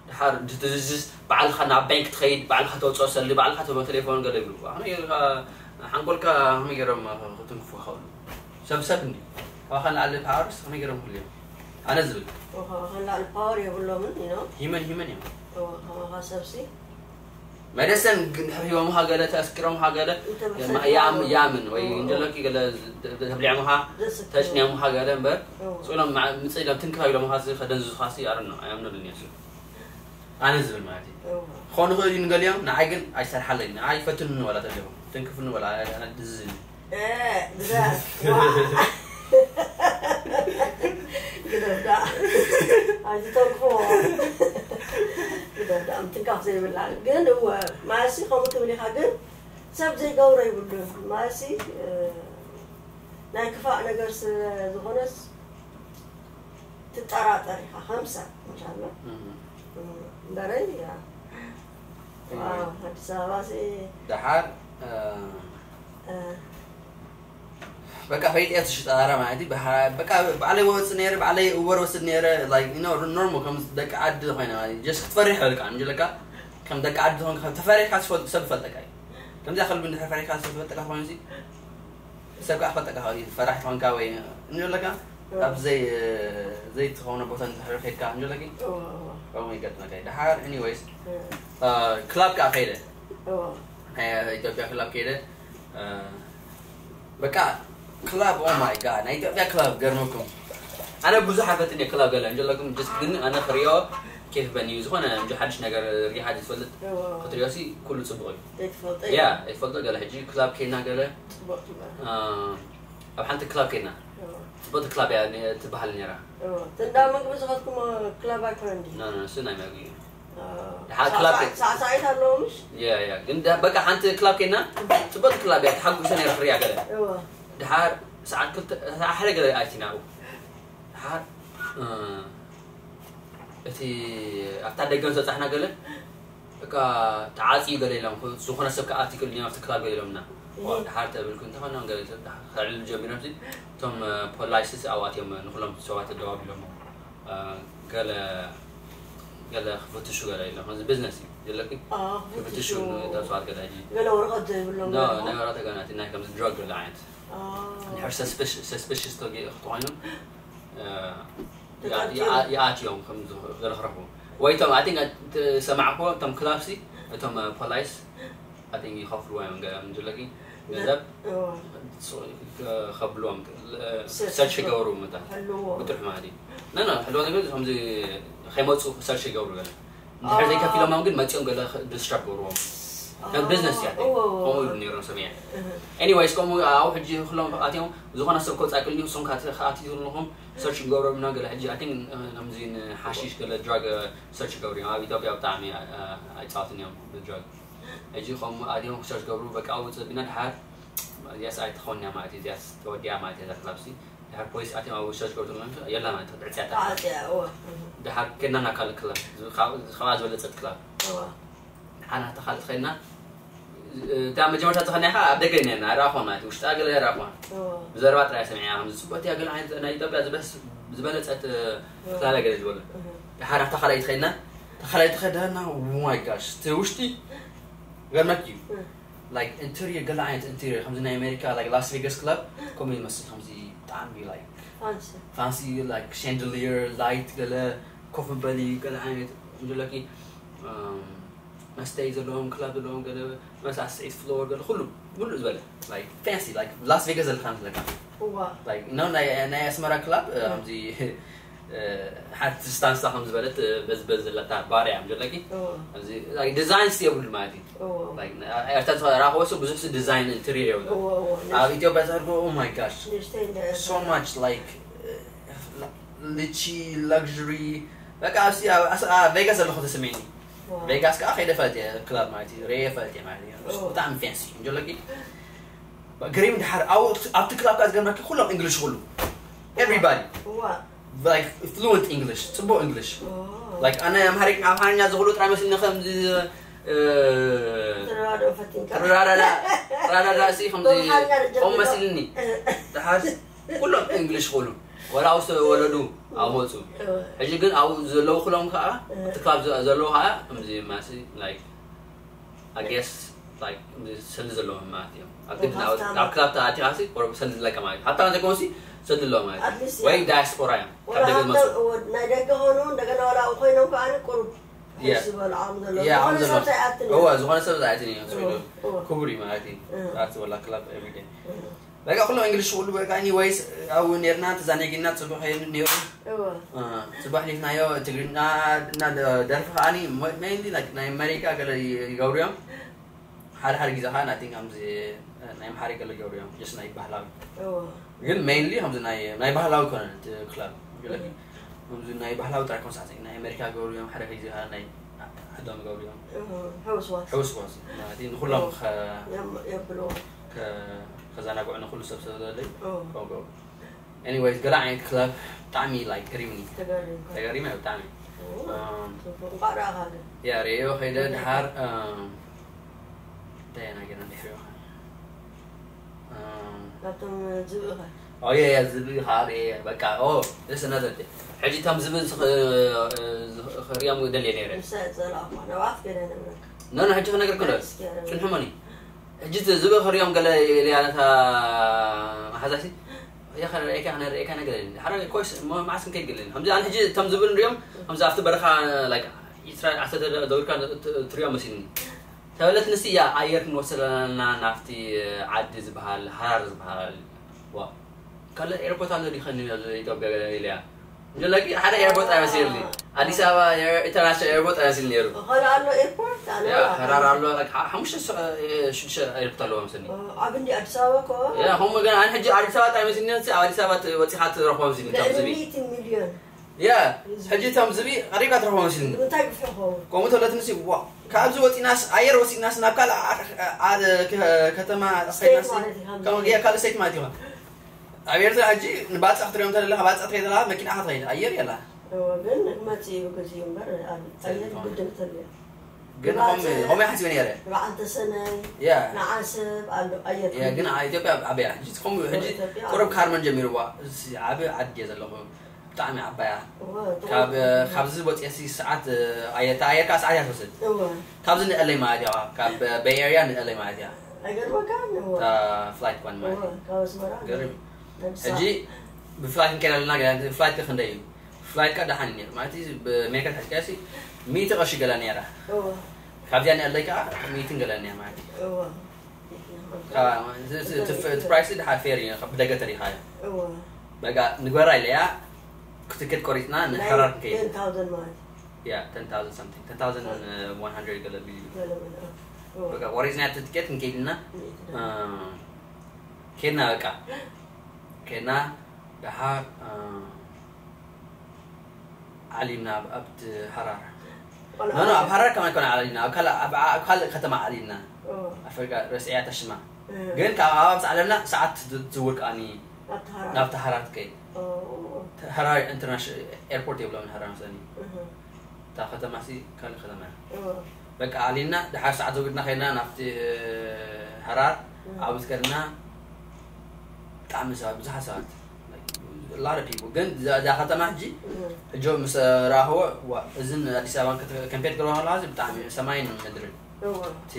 ድሓር ትዝዝ ባዕልኻ ናብ ባንክ ትኸይድ ባዕልኻ ተውፅኦ ሰሊ ባዕልኻ ተቦ ቴሌፎን ገለ ይብሉ ኣነ ሓንጎልካ ከመይ ገይሮም ክትንክፉ ይኸእሉ ሰብ ሰብ እንዲ ካባኻ ንላዕሊ ፓወርስ ከመይ ገይሮም ክህሉ እዮም ኣነ ዝብል ከላል ፓወር የብሎምን ኢኖ ሂመን ሂመን እዮም ከማኻ ሰብሲ መደሰን ግን ድሕሪ ሂቦምኻ ገለ ተስኪሮምኻ ገለ እንተ ያም ያምን ወይ እንጀለኪ ገለ ተብሊዖምኻ ተጭኒዮምኻ ገለ እምበር ስሎም ምፅእ ኢሎም ትንክፋ ኢሎምኻ ከደንዝዙኻሲ ኣረኖ ኣያምነሉን እየ ኣነ ዝብል ማለት እዩ። ክኾኑ ክእል እዩ ንገሊኦም፣ ንዓይ ግን ኣይሰርሓለይ። ንዓይ ፈትኑኒ ወላ ተሊኹም ትንክፍኒ ወላ ድዝኒ ግደፍዳ ኣይትተንክፎ ግደፍዳ ምትንካፍ ዘይብላ ግን እወ ማሲ ከምኡ ትብል ኢኻ ግን ሰብ ዘይገብሮ ይብሉን ማሲ ናይ ክፋእ ነገር ስለ ዝኾነስ ትጠራጠር ኢኻ ከም ሰብ እንሻላ እምበረይ ኣዲስ ኣበባ ደሓር በቃ ፈይጥያ ትሽጣራ ማለት እዩ። በቃ ባዕለይ ወፅእ ነይረ፣ ባዕለይ እበር ወስድ ነይረ። ኖርማል ከም ደቂ ዓዲ ኮይነ ማለት እዩ። ጀስት ክትፈርሕ ይበልካ እንጂ ለካ ከም ደቂ ዓዲ ትኾን ተፈሪሕካ ትፈልጥ ሰብ ይፈልጠካ እዩ። ከምዚኣ ከልቢ እንድሕር ፈሪሕካ ሰብ ዝፈልጠካ ኮይኑ ሲ ሰብ ከዓ ክፈልጠካ ይኽእል እዩ። ፈራሕ ትኾንካ ወይ እንጂ ለካ ኣብ ዘይ ዘይትኸውን ቦታን ዝሕር ከድካ እንጀለኪ ከምኡ ይገጥመካ እዩ። ደሓር anyways ክላብ ከዓ ከይደ ናይ ኢትዮጵያ ክላብ ከይደ በቃ ክላብ oh my god ናይ ኢትዮጵያ ክላብ ገርመኩም ኣነ ብዙሕ ኣፈትን ክላብ ገለ እንጀለኩም just ግን ኣነ ክሪኦ ኬፍ በኒ ዝኾነ እንጂ ሓድሽ ነገር ሪሓ ዝፈልጥ ክትሪኦ ሲ ኩሉ ፅቡቅ እዩ። ያ ይፈልጦ ገለ ሕጂ ክላብ ከይና ገለ ኣብ ሓንቲ ክላብ ከይና ፅቡቅ ክላብ እያ ትበሃል ነራ። እንዳ ምግቢ ዝኸድኩሞ ክላብ ኣይኮነ እንዲ እሱ ናይ መግቢ እዩ። ሳዕሳዒት ኣለዎ ምሽ ግን በቃ ሓንቲ ክላብ ከይና ፅቡቅ ክላብ እያ ተሓጉሰ ነረ ክሪያ ገለ ድሓር ሰዓት ክልተ ሰዓት ሓደ ገለ ኣይቲና ድሓር እቲ ኣብታ ደገ ምስ በፃሕና ገለ በቃ ተዓፅዩ ገለ ኢሎም ዝኾነ ሰብ ክኣቲ ክእል ኣብቲ ክላብ ገለ ኢሎምና ድሓር ተብልኩ እንተኾነ ከዕልሉ ጀሚሮም እቶም ፖላይስስ ኣብኣትዮም ንኩሎም ሰባት ደዋብ ኢሎሞ ገለ ገለ ክፍትሹ ገለ ኢሎም እዚ ቢዝነስ እዩ ዘለኪ ክፍትሹ እቶም ሰባት ገለ ሕጂ ገለ ወረቐት ዘይብሎም ኖ ገለ ነገራት ተገናቲ ናይ ከምዚ ድራግ ገለ ዓይነት ድሕር ሰስፒሽስ ተኮይኖም ይኣትዮም ከም ዝረኽረኹ ወይ ቶም ኣይ ቲንክ ሰማዕኩዎ እቶም ክላብሲ እቶም ፖላይስ ኣይ ቲንክ ይኸፍልዎ እዮም ገ- እንድለኪ ገንዘብ ከብልዎም ሰርች ይገብሩ ምታ ብጥርሑ ማለት እዩ ና ና ሕልዋ ነገር ከምዚ ከይመፁ ሰርች ይገብሩ ገለ እንድሕር ዘይከፊሎሞም ግን መፂኦም ገለ ዲስራፕት ገብርዎም ከም ቢዝነስ እያ ከምኡ ኢሉ ነይሮም ሰሚዐ ኤኒዌይስ ከምኡ ኣብኡ ሕጂ ኩሎም ኣትዮም ዝኾነ ሰብ ከውፃእ ክእል ንሶም ከኣትዩ ዘለኹም ሰርች ንገብሮም ኢና ገለ ሕጂ ኣይ ቲንክ ከምዚ ንሓሺሽ ገለ ድራግ ሰርች ይገብሩ እዮም ኣብ ኢትዮጵያ ብጣዕሚ ኣይፃወትን እዮም ብድራግ ሕጂ ከምኡ ኣትዮም ሰርች ገብሩ በቃ ውፅእ ቢና ድሓር እዚያስ ኣይትኸውን እያ ማለት እዩ እዚያስ ተወዲኣ ማለት እያ ዛክላብሲ ድሓር ፖሊስ ኣትዮም ኣብ ሰርች ገብሩ የላ ማለት እዩ ዕፅያታ ድሓር ከድና ናብ ካልእ ክላብ ካብኣ ዝበለፀት ክላብ ሓና ተኻልእ ትኸድና እታ መጀመርታ ዝኸድናይ ከዓ ኣብ ደገ ነርና ኣይረኣኹን ማለት ውሽጣ ገለ ኣይረኣኹን ብዘረባ ጥራይ ሰሚዐ ከም ዝፅቡቅ እቲያ ገለ ዓይነት ናይ ኢትዮጵያ ዝበለፀት ክላለ ገለ ዝበሉ ድሓር ኣብታ ካልኣይ ትኸድና እታ ካልኣይ ትኸደና my gosh እቲ ውሽጢ ገርመክ እዩ like interior ገለ ዓይነት interior ከምዚ ናይ ኣሜሪካ like Las Vegas club ከምኡ ይመስል ከምዚ ብጣዕሚ like fancy like chandelier light ገለ ኮፍ መበሊ ገለ ዓይነት እንድለኪ መስተይ ዘለዎም ክላብ ዘለዎም ገለ መሳስዒት ፍሎር ገለ ኩሉ ሙሉእ ዝበለ like fancy like Las Vegas ዘለካ መስለካ like no ናይ ናይ ኣስመራ ክላብ ከምዚ ሓንቲ ስታንሳ ከም ዝበለት በዝበዝ ዘለታ ባር እያ ዘለኪ ዲዛይን ስ የብሉ ማለት እዩ ኤርትራ ዝራኸበ ሱ ብዙሕ ዲዛይን ኢንተሪር የብሉ ኣብ ኢትዮጵያ ዘርጎ my gosh so much like ልቺ ላግሪ በቃ ቬጋስ ዘለኹ ተሰሚዕኒ ቬጋስ ከዓ ከይደ ፈልጥ እየ ክላብ ማለት እዩ ሬየ ፈልጥ እየ ማለት እዩ ብጣዕሚ ፌንሲ እንጀለኪ ግሪም ድሓር ኣብቲ ክላብ ከዓ ዝገርመኪ ኩሎም እንግሊሽ ኩሉ everybody like fluent English ፅቡቅ እንግሊሽ like ኣነ ኣምሃሪክ ኣምሃርኛ ዝኽእሉ ጥራይ መስልኒ ከም ረዳዳ ሲ ከም ቆም መሲልኒ ድሓር ኩሎም እንግሊሽ ክእሉ ወላ ውስጥ ወለዱ ኣመፁ ሕጂ ግን ኣብኡ ዘለዉ ኩሎም ከዓ እቲ ክላብ ዘለዉ ከዓ ከምዚ ማሲ like I guess like ሰልዲ ዘለዎም ማለት እዮም ኣብ ግድን ኣብ ክላብ ተኣቲኻሲ ቆረብ ሰልዲ ዘለካ ማለት እዩ ሓታ ዘይኮንሲ ሰልዲ ኣለዎ ማለት እዩ ወይ ዳያስፖራ እዮም ካብ ደገ ዝመፁ ናይ ደገ ኾኑ እንደገና ዋላ ኣብኡ ኮይኖም ከዓ ቁሩብ ዝበልዖም ዘሎ Yeah, ዝኾነ ኣም ዘሎ ሰብ ተኣትን እዋ ዝኾነ ሰብ ዝኣትን እዩ ዝብሉ እዋ። ክቡር እዩ ማለት እዩ ኣትወላ ክላብ everyday በቃ ኩሎም እንግሊሽ ሽውሉ በቃ anyways ኣብኡ ነርና ተዛኒግና ፅቡቅ ነይሩ እዋ ፅቡቅ ሊፍናዮ ትግርኛ እና ደርፊ ከዓኒ mainly ናይ ኣመሪካ ገለ ይገብሩ እዮም ሓደ ሓደ ግዜ ከዓ ናቲንግ ከምዚ ናይ ኣምሓሪ ገለ ይገብሩ እዮም ስ ናይ ባህላዊ እዋ ግን mainly ከምዚ ናይ ናይ ባህላዊ ኮነ ክላብ ከምዚ ናይ ባህላዊ ጥራይ ኮንሰርት ናይ ኣመሪካ ገብሩ እዮም ሓደ ግዜ ከዓ ናይ ዓዶም ገብሩ እዮም እዋ ሕውስዋስ ሕውስዋስ ማለት እዩ ንኩሎም ከ- የም- የብልዎ ከ- ከዘናግዑ ንኩሉ ሰብ ሰብ ዘለዩ እዋ ከምኡ ገብሩ anyways ገለ ዓይነት ክለብ ብጣዕሚ like ገሪምኒ ተገሪምካ ተገሪመ ብጣዕሚ እዋ ጽቡቅ እንኳዕ ረኣኻ ግን ያ ርእዮ ከይደ ድሓር እንታይ ኢና ገይረ ድሕሪዮ ናብቶም ዝብእኻ ኦየ ያ ዝብኢ ከዓ ርእየ በቃ ኦ this another thing ሕጂ እቶም ዝብኢ ክርእዮም ደልየ ነይረ ምሳይ ጸላእኳ ነባት ገለ ነብረካ ኖ ኖ ሕጂ ክነገር ክሎ ጽንሕሞኒ ሕጂ ዝብኢ ክርእዮም ገለ ኢልያ ነታ መሓዛሲ ያኸ ርእካ ክነርእካ ነገር ሓረ ኮይስ መዓስ ክንከይድ ገለ ከምዚ ኣነ ሕጂ እቶም ዝብኢ ንሪኦም ከምዚ ኣብቲ በረኻ like ኢስራኤል ዓሰርተ ደቂቃ ትሪኦም መሲልኒ ተበለት ንስ እያ ኣየር ክንወስድ ኣለና ናብቲ ዓዲ ዝበሃል ሃራር ዝበሃል ዋ ካልእ ኤርፖርት ኣሎ ዲኸ ኢትዮጵያ ኢልያ እንጀለቂ ሓደ ኤርፖርት ኣይመስልኒ ኣዲስ ኣበባ ኢንተርናሽናል ኤርፖርት ኣይመስል ነይሩ ኸላ ኣሎ ኤርፖርት ኣነ ያ ሃራር ኣሎ like ሓ- ሓሙሽተ ሸ- ሽዱሽተ ኤርፖርት ኣለዎ መስለኒ ኣብ እንዲ ኣዲስ ኣበባ እኮ ያ ከምኡ ግን ኣነ ሕጂ ኣዲስ ኣበባ እንታይ መስልኒ እቲ ኣብ ኣዲስ ኣበባ ት- ወፂኻ ትረኽቦ መስልኒ እቶም ዝብኢ ሚእቲ ሚልዮን ያ ሕጂ እቶም ዝብኢ ቀሪብካ ትረኽቦ መስልኒ እንታይ ግፍሑ ኸውን ከምኡ ተለትንሲ ዋ ካብዚ ወፂናስ ኣየር ወፂናስ ናብ ካልእ ዓ- ዓ- ዓ- ከ- ከተማ ስቴት ከይድናስ ማለት እዩ፣ ከም ከም ያ ካልእ ስቴት ማለት ይኾን ኣብ ኤርትራ ሕጂ ንባፅዕ ክትሪኦም ተለካ ባፅዕ ትኸይድ ዘለካ መኪና ክትኸይድ ኣየር የላ እዎ፣ ግን መፅእ እዩ ግዜኡ እምበር ኣብ- ኣየር ግድም ተልዮ ግን ኸም- ኸምኡ ሓሲበ ነይረ ንበዓል ተሰነይ ያ ንዓሰብ ኣሎ ኣየር ያ ግን ኣብ ኢትዮጵያ ዓበያ ሕጂ ከምኡ ሕጂ ኢትዮጵያ ቁሩብ ካርመን ጀሚርዋ እዚ ዓቢ ዓዲ እየ ዘለኹ ብጣዕሚ ዓባያ እዎ፣ ካብ ካብዚ ወፅኤሲ ሰዓት ኣየታ ኣየርካ ሰዓት እያ ትወስድ እዎ፣ ካብዚ ንእለይ ማለት እያ ካብ በይ ኤርያ ንእለይ ማለት እያ ኣይገርመካን እዎ፣ እታ ፍላይት ኳን ማለት እዎ፣ እዩ ካብ ኣስመራ ገርም እዩ። ኣዲስ ሕጂ ብፍላይት ክንከይድ ኣለና ገለ ፍላይት ከ ክንደይ እዩ ፍላይት ቀዳሓን እዩ ነይሩ ማለት እዩ ብሜካ ሕጅካሲ ሚእቲ ቅርሺ ገለ ነይራ እዎ፣ ካብዚኣ ንእለይ ከዓ ሚእትን ገለ ነይራ ማለት እዩ እዎ፣ ካ- እቲ- እቲ- እቲ ፕራይስ ድሓር ፌር እዩ ካብ ብደገ ተሪኻዮ እዎ፣ በቃ ንግበራ ኢለያ ክትክት ቆሪፅና ንሕራር ክንከይድ ten thousand ማለት ያ ten thousand something ten thousand one hundred ገለ ቢል እዩ ገለ በለ፣ እዎ፣ በቃ ቆሪፅና እቲ ትኬት ክንከይድና ሚእቲ እ፣ ኬድና በቃ ኬድና ደሓር እ፣ ዓሊምና ኣብ- ኣብቲ ሃራር ቆልዓ ኖ ኖ ኣብ ሃራር ከማይ ኮነ ዓሊምና ኣብ ካልእ ኣብ ዓ- ኣብ ካልእ ከተማ ዓሊምና እዎ፣ ኣፈሪቃ ረስዕያ ተሽማ እዎ፣ ግን ካብ ኣብ ኣብዛ ዓለምና ሰዓት ትዝውር ከኣኒ ኣብቲ ሃራ ናብቲ ሃራር ትከይድ እዎ፣ ሃራር ኢንተርናሽናል ኤርፖርት የብሎም ሃራር መሰለኒ እህ፣ እታ ከተማ ሲ ካልእ ከተማ እያ እዎ፣ በቃ ኣሊና ድሓር ሰዓት ዘውግድና ከይና ናብቲ ሃራር ኣብኡ ከድና ብጣዕሚ ሰባት ብዙሓት ሰባት lot of people ግን እዛ እዛ ከተማ ሕጂ እህ፣ ሕጆ ምስ ረኣኽዎ ዋ እዝን ኣዲስ ኣበባን ከተ- ከምፔር ክረዋ ከለካ እዚ ብጣዕሚ ሰማይን ምድርን እዎ፣ እቲ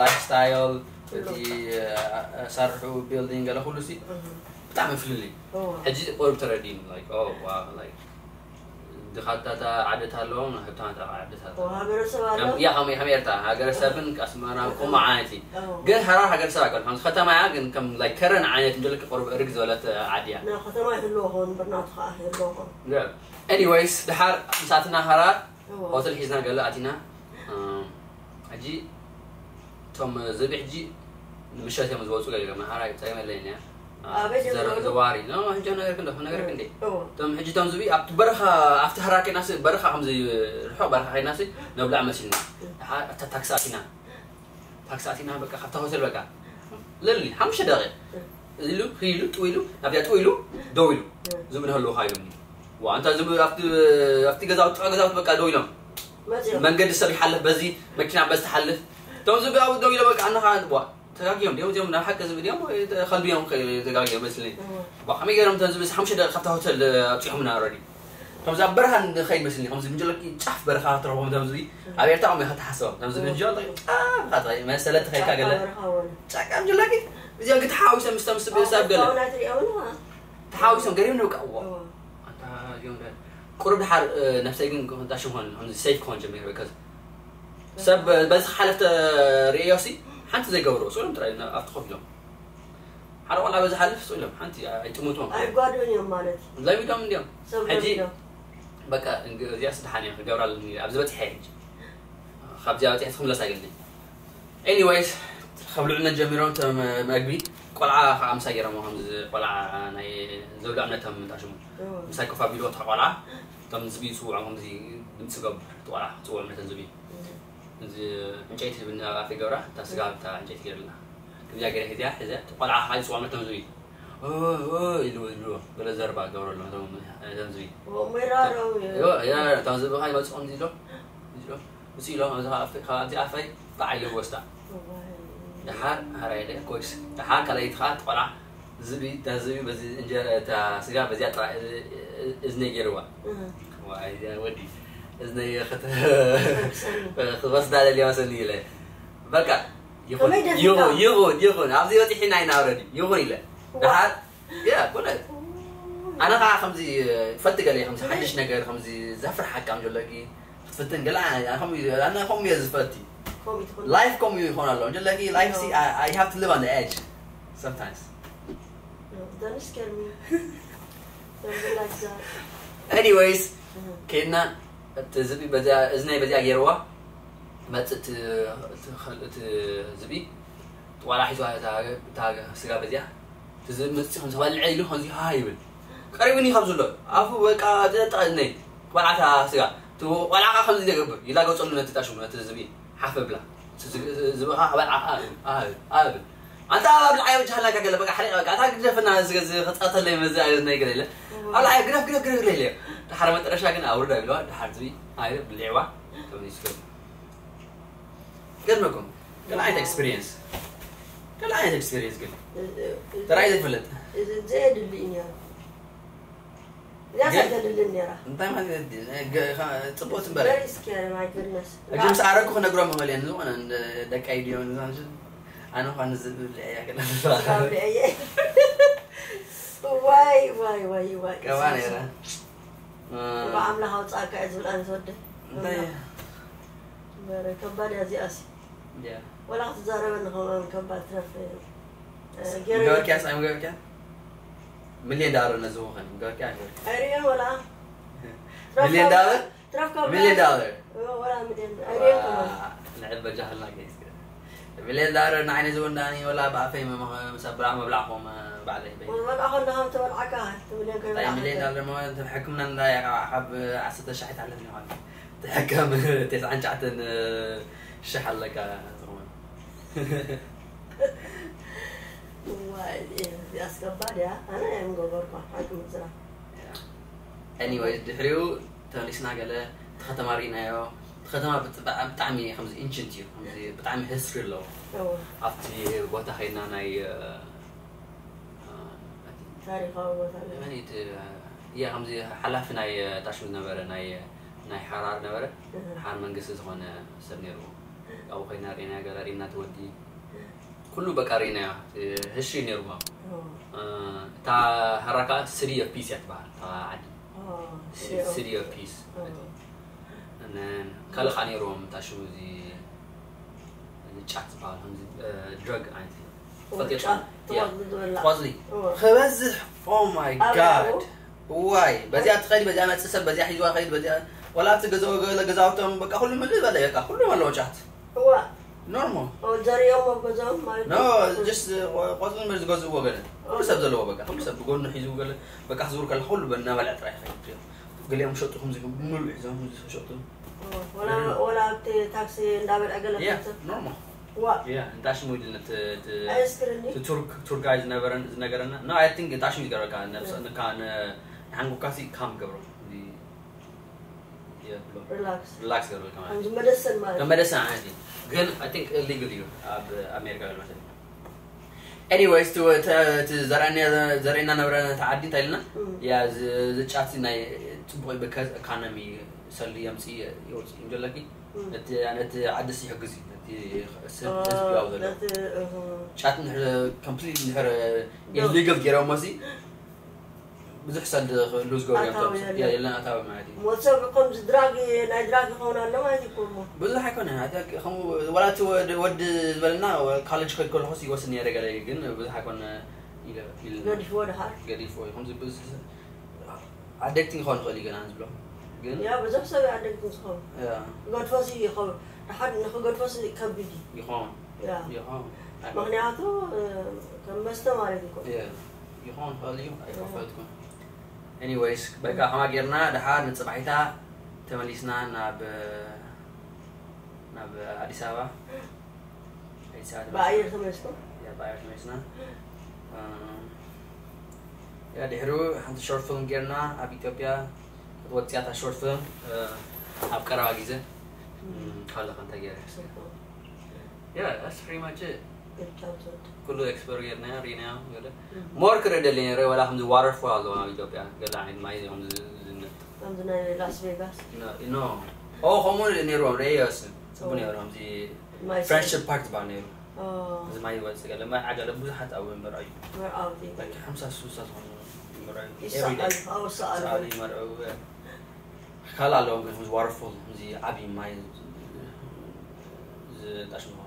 ላይፍ ስታይል እቲ ኣሰርሑ ቢልዲንግ ገለ ኩሉ ሲ እህ፣ ብጣዕሚ ፍልልይ እዎ፣ ሕጂ ቆርብ ተረዲኒ like oh wow like ድኻታታ ዓደት ኣለዎም ሃብታማት ዓደት ኣለዎም እዎ፣ ሃገረሰብ ኣሎ ከም- ያ ከም ከም ኤርትራ ሃገረሰብን ኣስመራ ከምኡ ዓይነት እዩ እዎ፣ ግን ሃራር ሃገረሰብ ኣይኮን ከምዚ ከተማ እያ ግን ከም like ከረን ዓይነት እንጀለክ ቆርብ እርግ ዝበለት ዓዲ እያ ና ከተማ ይህልዎ ኸውን እምበር ናቱ ከዓ ይህልዎ ኸውን anyways ድሓር ምሳትና ሃራር እዎ፣ ሆቴል ሒዝና ገለ ኣቲና እም፣ ሕጂ እቶም ዝብኢ ሕጂ ንምሸት እዮም ዝወፁ ገለ ገለ ሃራር ፀገም የለን እያ ኣበይ እዮም ዝወፁ? ዘዋሪ no ሕጂ ነገር ክንደ ነገር ክንደ እዎ፣ እቶም ሕጂ እቶም ዝብኢ ኣብቲ በረኻ ኣብቲ ሃራር ከይናሲ በረኻ ከምዚ ርሑቕ በረኻ ከይናሲ ነብላዕ መሲልና ድሓር ኣብታ ታክሲ ኣቲና ታክሲ ኣቲና በቃ ካብታ ሆቴል በቃ ለሊ ሓሙሽተ ደቂቕ ኢሉ ክኢሉ ጥው ኢሉ ናብዚኣ ጥው ኢሉ ደው ኢሉ ዝብኢ ንህልውኻ ኢሉኒ ዋ እንታ ዝብኢ ኣብቲ ኣብቲ ገዛውቲ ጥዑ ገዛውቲ በቃ ደው ኢሎም መፅኦም መንገዲ ሰብ ይሓልፍ በዚ መኪና በዚ ትሓልፍ እቶም ዝብኢ ኣብኡ ደው ኢሎም በቃ ኣነኻ ዋ ተጋግዮም ድዮም እዚኦም ናብ ሓቂ ዝብኢ ድዮም ወይ ከልቢ እዮም ተጋግዮም መስልኒ ዋ ከመይ ገይሮም እቶም ዝብኢ ሓሙሽተ ደቂቕ ካብታ ሆቴል ኣብፂሖምና ረዲ ከምዚ ኣብ በረኻ ንኸይድ መስልኒ ከምዚ ምንጀለኪ ጫፍ በረኻ ትረኽቦም እቶም ዝብኢ ኣብ ኤርትራ እዮም ኢኻ ትሓስቦም እቶም ዝብኢ እንጀል ጫፍ ኢኻ ትኸይድ መሰለ ትኸይድካ ገለ ጫካ ምንጀለኪ እዚኦም ግን ተሓዋዊሶም ምስቶም ስብ ሰብ ገለ ተሓዋዊሶም ገሪም ንብቃ እዎ ኣታ እዚኦም ደ ቁሩብ ድሓር ነፍሰይ ግን ክንታሽም ኾን ከምዚ ሴፍ ክኾን ጀሚሩ። ቢካዝ ሰብ በዚ ክሓለፍ ርእዮሲ ሓንቲ ዘይገብሮ ስእሎም ጥራይ ኣብቲ ኮፍ ኢሎም ሓደ ቆልዓ በዚ ሓልፍ ስእሎም ሓንቲ ኣይጥምትዎም። ኣይጓድኡን እዮም ማለት ለሚዶም እንዲዮም። ሰብ ሕጂ ለሚዶም። በቃ እዚኣ ስድሓን እዮም ክገብራ ኣለኒ ኣብዚ በፂሐ ሕጂ ካብዚኣ በፂሐ ትኽምለስ ኣይገለኝ። ኤኒዌይስ ከብልዑነት ጀሚሮም እቶም መግቢ ቆልዓ ከዓ ምሳይ ገይሮሞ ከምዚ ቆልዓ ናይ ዘብሉ እምነቶም ምንታሽሙ ምሳይ ኮፍ ኣቢልዎ እታ ቆልዓ እቶም ዝብኢ ዝፅውዖም ከምዚ ድምፂ ገብር እቲ ቆልዓ ክፅውዖም ነተን ዝብኢ እዚ ዕንጨይቲ ብናባፊ ገብራ እታ ስጋ እታ ዕንጨይቲ ገይርልና ከምዚኣ ገይረ ሒዚያ ሒዘ እቲ ቆልዓ ከዓ ይፅውዖም ነቶም ዝብኢ ኦ፣ ኦ ኢሉ ኢሉ ገለ ዘረባ ገብረሎም እቶም እቶም ዝብኢ ሞይራረው እቶም ዝብኢ ከዓ ይመፅኦም ኢሎም ኢሎም ምስ ኢሎም ኣብዚ ከዓ ኣፈይ- ካብ ኣብዚ ኣፈይ በዓል ወስዳ ደሓር ሃራይ ደ ኮይስ ደሓር ካልኣይቲ ከዓ እቲ ቆልዓ ዝብኢ እታ ዝብኢ በዚ እንጀራ እታ ስጋ በዚኣ ጥራይ እዝነይ ገይርዋ ዋይ እዚኣ ወዲ እዝነይ ክት- ክወስዳ ደልያ መሰኒ ኢለ በቃ ይኹን ከመይ ደፊእካ? ይኹን ይኹን ይኹን ኣብዚ በፂሕና ኢና ረዲ ይኹን ኢለ ደሓር ያ ኩነት ኣነ ከዓ ከምዚ ፈቲ ገለ ከምዚ ሓድሽ ነገር ከምዚ ዘፍርሓካ ም ዘለኪ ክትፍትን ገለ ኣነ ከም ኣነ ከም እየ ዝፈቲ ከምኡ ትኾን ላይፍ ከምኡ ይኾን ኣሎ ም ዘለኪ ላይፍ ሲ I have to live on the edge sometimes Don't scare me. Don't be like that. anyways ከይድና እቲ ዝብኢ በዚኣ እዝነይ በዚኣ ገይርዋ መፅእ እቲ- እቲ ኸል- እቲ ዝብኢ ዋላ ሒዝዋ እታ እታ ስጋ በዚኣ እቲ ዝብኢ መፅእ ከም ዝበልዐ ኢሉ ከምዚ ሃ ይብል ቀሪቡኒ ካብ ዘሎ ኣፉ በቃ ዘጣ እዝነይ ክበልዓታ ስጋ እቲ ቆልዓ ከዓ ከምዚ ዘገብር ይላገፀሉ ነቲ ጣሽሙ ነቲ ዝብኢ ሓፍ ብላ እቲ ዝብኢ- ዝብኢ ከዓ ክበልዓ ኣብል ኣብል ኣብል ኣንታ ኣብ ልዓዮ ጃህላ ገለ በቃ ሓሪቀ በቃ ኣታ ግደፍና እዚ እዚ ክጻተለይ መዚ ኣዩ ናይ ገለ ኢለ ኣብ ልዓዮ ግደፍ ግደፍ ግደፍ ግደፍ ኢለ ድሓር መጠረሻ ግን ኣውርዳ ኢለዋ ድሓር ዝቢ ኣዩ ብልዕዋ ተመሊሱ ገለ ገርመኩም ገለ ዓይነት ኤክስፒሪየንስ ገለ ዓይነት ኤክስፒሪየንስ ግን ጥራይ ዘይፈልጥ እዚ ዘየድሊ እዩ ነይሩ እዚኣ ሰደልልን ነይራ እንታይ ማለት እዩ? ገ- ኸ- ጽቡቅ ትንበረ Very scary, my goodness. ሕጂ ምስ ኣረኩ ክነግሮም ምኽእል እየ ንዝኾነ እንደ ደቂ ኣይድዮ ንዛንሽ ኣነ ኳ ንዝብል እያ ገለ ካብ ልዐየ። ዋይ ዋይ ዋይ ዋይ ቀባ ነይረ ብኣምላኽ ኣውፃእካ እየ ዝብል ኣነ ዝወደ እንታይ በረ ከባድ እያ እዚኣሲ እያ ወላ ክትዛረበኒ ከማን ከባድ ትረፍ ገበርክያ ሳይ ገበርክያ ሚልዮን ዳለር ነዚ ወኸን ገበርክያ ገበርክያ ኣይሪኦ ወላ ሚልዮን ዳለር ትረፍ ካብ ሚልዮን ዳለር ወላ ሚልዮን ኣይሪኦ ከማን ንዕበ ጃህልና ገይስ ሚልዮን ዳለር ንዓይነ ዝወናኒ ወላ ብኣፈይ ምስ ኣብላዕ መብላዕኹም ባዕለይ በይ ወልወላ ከለኻ ተበልዓካ ትብልዮም እንታይ ሚልዮን ከይበልዓካ ዳለር ማለት ሕክምና እንዳያ ካብ ዓሰርተ ሻሕ ይትሓለፍ ማለት ትሕከም ተስዓን ትሽዓተን ሽሕ ኣለካ ዝኾነ ዋይ እዚኣስ ከባድ እያ ኣነ እዮም ገበርኳ ሓቂ ምዝራ ኤኒወይ ድሕሪኡ ተመሊስና ገለ እቲ ከተማ ርኢናዮ እቲ ከተማ ብጣ- ብጣዕሚ ከምዚ ኢንሽንት እዩ ከምዚ ብጣዕሚ ሂስትሪ ኣለዎ እወ ኣብቲ ቦታ ከይና ናይ ታሪኻዊ ቦታ መን እቲ እያ ከምዚ ሓላፊ ናይ ታሽሙ ዝነበረ ናይ ናይ ሓራር ነበረ ሓር መንግስቲ ዝኾነ ሰብ ነይሩ ኣብኡ ኮይና ርኢና ገለ ርኢና ትወዲ ኩሉ በቃ ርኢናዮ ህሺ ነይሩ እታ ሃራካ ስሪ ኦፍ ፒስ እያ ትበሃል እታ ዓዲ ስሪ ኦፍ ፒስ ካልእ ከዓ ነይርዎም እታ ሽሙ እዚ ጫት ዝበሃል ከምዚ ድረግ ዓይነት እዩ። ፈጢርካ ቆፅሊ ክበዝሕ ኦ ማይ ጋድ ዋይ በዚኣ ትኸዲ በዚኣ መፅእ ሰብ በዚኣ ሒዝዋ ኸይድ በዚኣ ወላ ኣብቲ ገዛው ገለ ገዛውቶም በቃ ኩሉ ምልእ በለ በቃ ኩሎም ኣለዎ ጫት እዋ ኖርማል ኦ፣ ዘሪኦም ኣብ ገዛኦም ማለት ኖ እዩ። ጀስት ቆፅሊ ምር ዝገዝእዎ ገለ ኩሉ ሰብ ዘለዎ በቃ ኩሉ ሰብ ብጎኑ ሒዙ ገለ በቃ ክዝውር ከለ ኩሉ በናበልዐ ጥራይ ይኸይድ ገሊኦም ሸጡ ከምዚ ሙሉእ ሒዞም ከምዚ ሸጡ ኦ፣ ወላ ወላ ኣብቲ ታክሲ እንዳበልዐ ገለ ያ ትወስድ። ኖርማል ዋ ያ እንጣሽ ሞይድል ነቲ ኣይስክርኒ ቱር ቱር ጋይድ ዝነበረን ዝነገረና ኖ ኣይ ቲንክ እንጣሽ ይገረካ ነብሰ ንካ ንሓንጎካሲ ካም ገብሮ የብሎ ሪላክስ ሪላክስ ገብረልካ ማለት ከምዚ መደሰን ማለት ከም መደሰን ዓይነት እዩ ግን ኣይ ቲንክ ኢሊግል እዩ ኣብ ኣሜሪካ ማለት እዩ ኤኒዌይስ እቲ ዘርእና ነበረ ነቲ ዓዲ እንታይ ኢልና እም። ያ ዝጫት ናይ ፅቡቅ ብከዝ ኢኮኖሚ ሰልዲ የምፅ ይወፅ እንጀለኪ እም። ነቲ ዓድስ ይሕግዝ እዩ ነቲ ስብ ህዝቢ ያው ዘሎ ነቲ እህ፣ ጫት እንድሕር ኮምፕሊት እንድሕር ኢሊግል ገይሮሞ ሲ ብዙሕ ሰልዲ ሉዝ ገበሩ እዮም ኣታዊ የለን። የለን ኣታዊ ማለት እዩ። ሞት ሰብ ከምዚ ድራግ ናይ ድራግ ይኸውን ኣሎ ማለት እዩ እኮ እሞ። ብዙሕ ኣይኮነ። ከምኡ ወላ እቲ ወዲ ዝበለና ኮሌጅ ከይድ ከለኹስ ይወስድ ነይረ ገለ ግን ብዙሕ ኣይኮነ ኢለ ኢልና። ገዲፍዎ ድሓር። ገዲፍዎ እዩ። ከምዚ ብዙሕ ኣደግቲ ክኾን ይኽእል እዩ ገና ዝብሎ ግን ያ ብዙሕ ሰብ ኣደግቲ ዝኸውን ያ። ገድፎ ሲ ይኸውን ድሓር ንክገድፎ ሲ ከቢድ እዩ። ይኾን ያ። ይኾን ምክንያቱ ከም መስተ ማለት እዩ። ይኾን ይኽእል እዩ ኣይከፈልኩን። Anyways በቃ ከማ ጌርና ድሓር ንፅባሒታ ተመሊስና ናብ ናብ ኣዲስ ኣበባ። ኣዲስ ኣበባ ብኣየር ተመሊስኩም? ያ ብኣየር ተመሊስና። ያ ድሕሩ ሓንቲ ሾርት ፊልም ጌርና ኣብ ኢትዮጵያ ክትወፅያ እታ ሾርት ፊልም ኣብ ቀረባ ግዜ ካለኸ እንታይ ገይረ ያ that's pretty much it። ኩሉ ኤክስፕሎር ጌርናዮ ሪናዮ ገለ ሞር ክርኢ ደልየ ነይረ ወላ ከምዚ ዋተርፎል ኣለዎ ኣብ ኢትዮጵያ ገለ ዓይነት ማይ ከምዚ ዝነጥ ከምዚ ናይ ላስ ቬጋስ ኖ ኦ ከምኡ ነይርዎም ርእየዮ እስም ፅቡቅ ነይሩ ከምዚ ማይ ፍሬንድሽፕ ፓርክ ዝበሃል ነይሩ ኦ እዚ ማይ ይወፅእ ገለ ማይ ዓገለ ብዙሓት ኣብኡ ይመርኣዩ መርኣውቲ like ሓምሳ ስሳ ዝኾኑ ይመርኣዩ ይሰኣል everyday ኣብኡ ሰኣል ሰኣሉ ይመርኣዩ ካልእ ኣለዎም ግን ከምዚ ዋተርፎል ከምዚ ዓብዪ ማይ ዝጣሽ ምዃኑ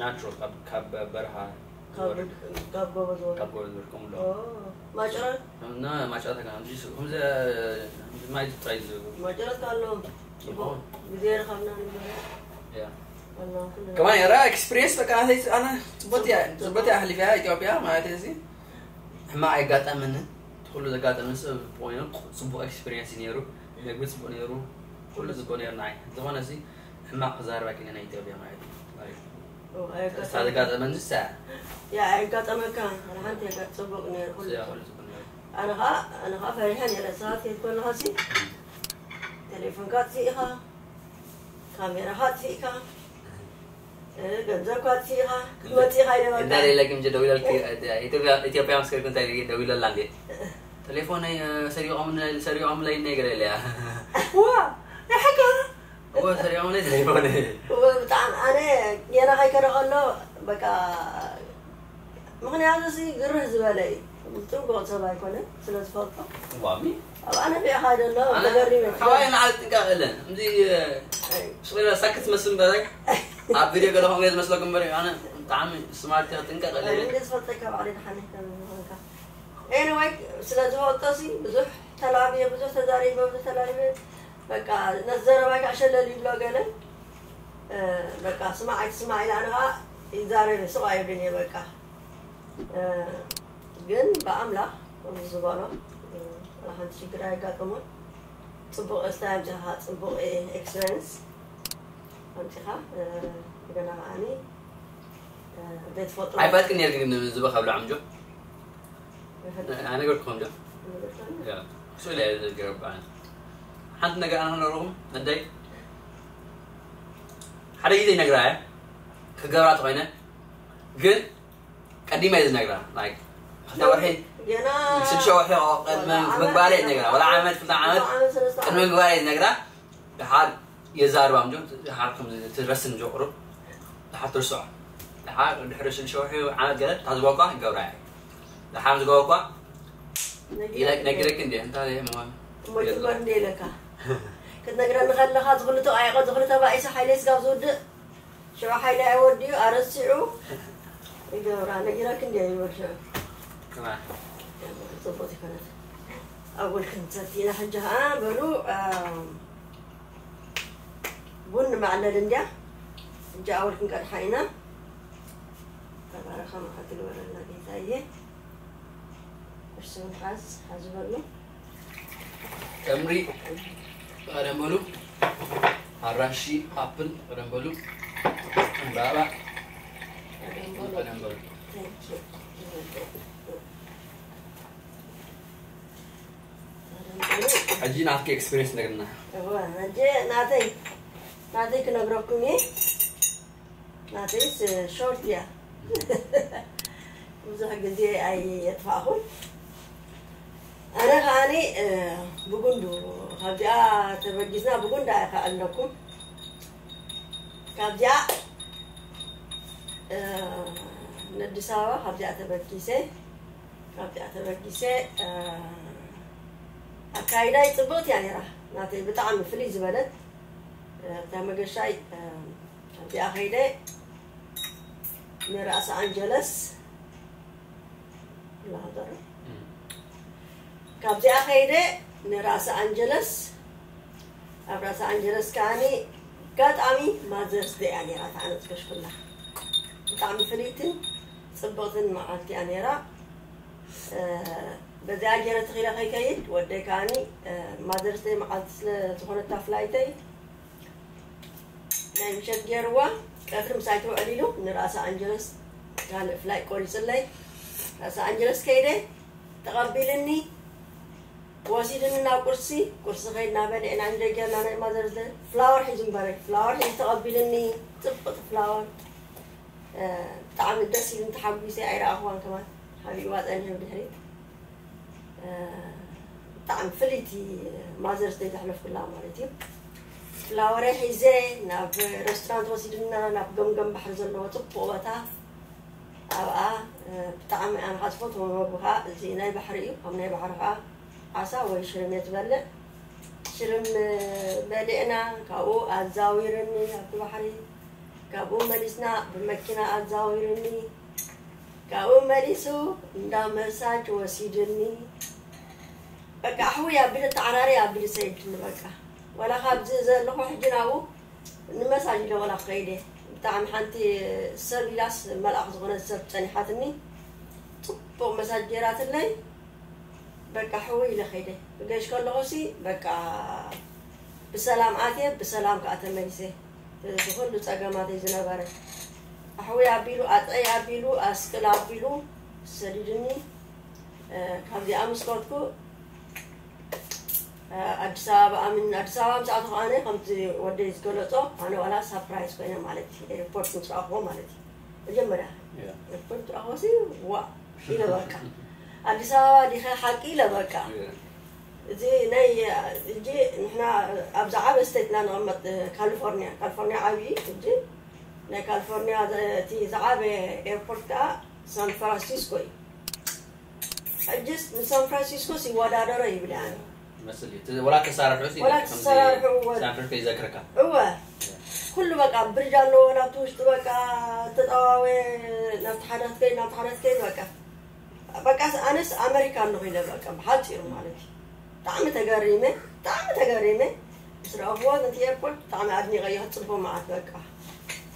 ናቹራል ካብ በረኻ ካብ ጎበዝ ወርቅ ከምኡ ኣሎ ማጨረት እና ማጨረት ከምዚ ማይ ጥራይ ማጨረት ኣሎ ግዜ ረኸብና ንበረ ከማን ራ ኤክስፒሪየንስ በቃ ናተይ ኣነ ፅቡቅ እያ ኣሕሊፈያ ኢትዮጵያ ማለት እዚ ሕማቅ ኣይጋጠመንን ኩሉ ዘጋጠመ ሰብ ኮይኑ ፅቡቅ ኤክስፒሪየንስ ነይሩ መግቢ ፅቡቅ ነይሩ ኩሉ ፅቡቅ ነይሩ ንዓይ ዝኾነ ሕማቕ ክዛረብ ኣይክእልን ናይ ኢትዮጵያ ማለት እዩ። እሳ ዘጋጠመኒ ንሳ እያ። ያ ኣየጋጠመካ ሓንቲ ጽቡቕ ነይሩ ኩሉ። እዚኣ ኩሉ ጽቡቕ ነይሩ። ኣነ ኸዓ ኣነ ኸዓ ፈሪሐ ነይረ። ሰባት ከይድ ከለኻሲ ቴሌፎንካ ኣጥፊእኻ፣ ካሜራኻ ኣጥፊእካ፣ እ፣ ገንዘብካ ኣጥፊእኻ ክትመጽእ ኢኻ ኢለ በቃ። እንታይ ኢለ ግን ደዊለልኪ፣ ኢትዮጵያ፣ ኢትዮጵያ ምስ ከድኩ እንታይ ኢለ ደዊለላ እንዴ? ቴሌፎነይ፣ እ፣ ሰሪቖም፣ ሰሪቖምለይ እነ ገለ ኢለያ። ዋ፣ ናይ ሓቂ? እወ ሰሪዖምለይ ቴሌፎነይ። እወ ብጣዕሚ ኣነ ጌና ከይከደ ከሎ በቃ ምኽንያቱ ሲ ግርህ ዝበለ እዩ። ጽቡቕ ሰብ ኣይኮነን ስለ ዝፈልጦ። ዋሚ ኣብ ኣነ ቢዕኻ ደሎ ኣነ ተገሪመ። ሓዋይ ንዓል ጥንቃቕ የለን። እምዚ ኣይ። ሽቕላ ሳክት መስል በረክ ኣብ ቪድዮ ገለ ኾን ዝመስለኩም በረ ኣነ ብጣዕሚ ስማርት ጥንቃቕ የለን። እንደ ዝፈልጠካ ባዕለይ ድሓን ከም ዝኾንካ። ኤኒወይ ስለ ዝፈልጦ ሲ ብዙሕ ተላብየ ብዙሕ ተዛሪበ ብዙሕ ተላብየ በቃ ነቲ ዘረባይ ከዓ ሸለል ይብሎ ገለ እ፣ በቃ ስማዕ ኣይትስማዕ ኢለ ኣነ ከዓ ይዛረብ እየ ስቕ ኣይብልን እየ በቃ እ፣ ግን ብኣምላኽ ከምዚ ዝበሎ እ፣ ዋላ ሓንቲ ሽግር ኣየጋጠሞን ፅቡቅ እስታይ ኣምፂኻ ፅቡቅ ኤክስፔሪንስ ኣምፂኻ እ፣ እንደገና ከዓኒ እ፣ ዘይትፈልጦ ኣይፈልጥን ነርኪ ግን ዝበ ካብ ላዕምጆ ኣይፈልጥን። ኣነገርኩኹም ዶ? ኣይፈልጥን። ያ፣ ስእሊ እየ ዝገርብ ኣነ። ሓንቲ ነገር ኣነ ክነግረኹም፣ ነደይ ሓደ ግዜ ይነግራ እየ፣ ክገብራ ተኾይነ፣ ግን ቀዲመ እየ ዝነግራ። ላይክ፣ ክልተ ወርሒ፣ ገና ሽዱሽተ ወርሒ ቅድሚ ወላ ምግባር እየ ዓመት፣ ዝነግራ። ወላ ዓመት፣ ክልተ ዓመት ዓመት፣ ሰለስተ ቅድሚ ዓመት። ምግባር እየ ዝነግራ። ደሓር የዛርባ ምጆ ደሓር ከም ትረስን ጆ ቅሩብ ደሓር ትርስዖ ደሓር ድሕሪ ሽዱሽተ ወርሒ ዓመት ገለ እታ ዝበልኳ ይገብራ እየ። ደሓር ዝገበርኳ ነጊረኪ እንዲ እንታይ እሞ እሞ ጅበር እንዲ ኢለካ ክትነግረኒ ከለኻ ዝኽልቶ ኣየቆ ዝኽልተ ባኢሰ ሓይለ ስጋብ ዝውድእ ሽዑ ሓይለ ኣይወዲኡ ኣረሲዑ ይገብራ ነጊረኪ እንዲ ይበል ሽዑ ከማ ጽቡቅ ይኮነት ኣወል ክንሰቲ ኢና ሕጂ ኸዓ በሉ ቡን ንማዕለል እንድያ ሕጂ ኣወል ክንቀድሓ ኢና ተባረኸ መዓልቲ ግበረልና ጌታዬ ቁርሲ ውን ሓዝ ሓዝ በሉ ተምሪ ቀደም በሉ ኣራንሺ ኣፕል ቀደም በሉ ዕምባባ ቀደም በሉ ሕጂ ናትኪ ኤክስፒሪንስ ነግርና እወ ሕጂ ናተይ ናተይ ክነግረኩም እየ ናተይስ ሾርት እያ ብዙሕ ግዜ ኣየጥፋእኹን ኣነ ከዓኒ ብጉንዱ ካብዚኣ ተበጊስና ብጉንዳ ይኸኣለኩም ካብዚኣ ነዲስ ኣበባ ካብዚኣ ተበጊሰ ካብዚኣ ተበጊሰ ካይዳይ ጽብቕቲ እያ ነይራ። ናተይ ብጣዕሚ ፍልይ ዝበለት፣ እ፣ እታ መገሻይ፣ እ፣ ኣብዚኣ ከይደ ንራእሲ ኣንጀለስ ላሃዘር። ካብዚኣ ከይደ ንራእሲ ኣንጀለስ፣ ኣብ ራእሲ ኣንጀለስ ከዓኒ ኣጋጣሚ ማዘርስ ደይ እያ ነይራ፣ ተዓነጽ ከሽኩላ። ብጣዕሚ ፍልይትን ጽብቕትን መዓልቲ እያ ነይራ። እ፣ በዚኣ ገይረ ተኺለ ከይከይድ ወደይ ከዓኒ፣ እ፣ ማዘርስ ደይ መዓልቲ ስለ ዝኾነታ ፍላይተይ ናይ ምሸት ገይርዋ፣ ቀትሪ ምሳይ ትውዕል ኢሉ ንራእሲ ኣንጀለስ ካልእ ፍላይ ቆሪጽለይ። ራእሲ ኣንጀለስ ከይደ ተቐቢልኒ፣ ወሲድኒ ናብ ቁርሲ። ቁርሲ ከይድና በሊዕና፣ እንደ ጌርና ናይ ማዘርስ ደይ ፍላወር ሒዙ እምበረ፣ ፍላወር ሒዙ ተቐቢልኒ። ጽብቕቲ ፍላወር፣ እ፣ ብጣዕሚ ደስ ኢሉኒ፣ ተሓጒሰ። ኣይረኣኽዋን ከማን፣ ሓቢእዋ ጸኒሑ ብድሕሪት። እ፣ ብጣዕሚ ፍልይቲ ማዘርስ ደይ ዘሕለፍኩላ ማለት እዩ። ፍላወረ ሒዘ ናብ ሬስቶራንት ወሲድና፣ ናብ ገምገም ባሕሪ ዘለዎ ጽቡቕ ቦታ። ኣብኣ፣ እ፣ ብጣዕሚ ኣነ ከዓ ዝፈትዎ መግቢ ከዓ እዚ ናይ ባሕሪ እዩ። ካብ ናይ ባሕሪ ከዓ ዓሳ ወይ ሽርም እየ ዝበልዕ። ሽርም፣ እ፣ በሊዕና፣ ካብኡ ኣዛዊርኒ ኣብቲ ባሕሪ፣ ካብኡ መሊስና ብመኪና ኣዛዊርኒ፣ ካብኡ መሊሱ እንዳ መሳጅ ወሲድኒ። በቃ ኣሕውይ ኣቢሉ ተዓራሪ ኣቢሉ ሰይድኒ። በቃ ዋላ ካብዚ ዘለኹ ሕጂ ናብኡ ንመሳጅ ኢለ ዋላ ክኸይድ እየ። ብጣዕሚ ሓንቲ ሰብ ኢላስ መልኣኽ ዝኾነት ሰብ ጸኒሓትኒ። ጽቡቕ መሳጅ ገይራትለይ። በቃ ሕውይ ኢለ ኸይደ። ክገሽ ከለኹሲ በቃ ብሰላም ኣትየ፣ ብሰላም ከዓ ተመሊሰ። እዚ ኩሉ ጸገማተይ ዝነበረ ኣሕውይ ኣቢሉ፣ ኣጥዕይ ኣቢሉ፣ ኣስቅል ኣቢሉ ሰዲድኒ። እ፣ ካብዚኣ ምስ ከድኩ፣ እ፣ ኣዲስ ኣበባ ኣምን-፣ ኣዲስ ኣበባ ምስ ኣተኹ ኣነ ከምቲ ወደይ ዝገለጾ፣ ኣነ ዋላ ሳፕራይዝ ኮይነ ማለት እዩ። ኤርፖርት ምስ ረኣኹዎ ማለት እዩ። መጀመርያ ያ። ኤርፖርት ረኣኹሲ፣ ዋ ኢለ በቃ። ኣዲስ ኣበባ ዲኸ ሓቂ ኢለ በቃ። ያ። እዚ ናይ፣ እጂ ንሕና ኣብ ዝዓበ ስቴት ኢና ንቕመጥ፣ ካሊፎርኒያ። ካሊፎርኒያ ዓብዪ እዩ። እጂ ናይ ካሊፎርኒያ ዘ-፣ እቲ ዝዓበ ኤርፖርት ከዓ ሳን ፍራንሲስኮ እዩ። ሕጅስ ንሳን ፍራንሲስኮስ ይወዳደሮ ይብል ኣነ። ይመስል እዩ። እቲ ወላ ተሳራርሑ ሲ ወላ ከምዚ ተሳራርሑ ወ- ሳን ፍራንሲስኮ ይዘክረካ። እወ። ኩሉ በቃ ብሪጅ ኣለዎ፣ ናብቲ ውሽጢ በቃ ተጠዋወ፣ ናብቲ ሓደ ክትከይድ፣ ናብቲ ሓደ ክትከይድ በቃ። በቃ ኣነስ ኣመሪካ ኣለኹ ኢለ በቃ ብሓፂሩ ማለት እዩ። ብጣዕሚ ተገሪመ፣ ብጣዕሚ ተገሪመ። ምስ ረኣኽዎ ነቲ ኤርፖርት ብጣዕሚ ኣድኒቐዮ፣ ክፅልፎ መዓት በቃ።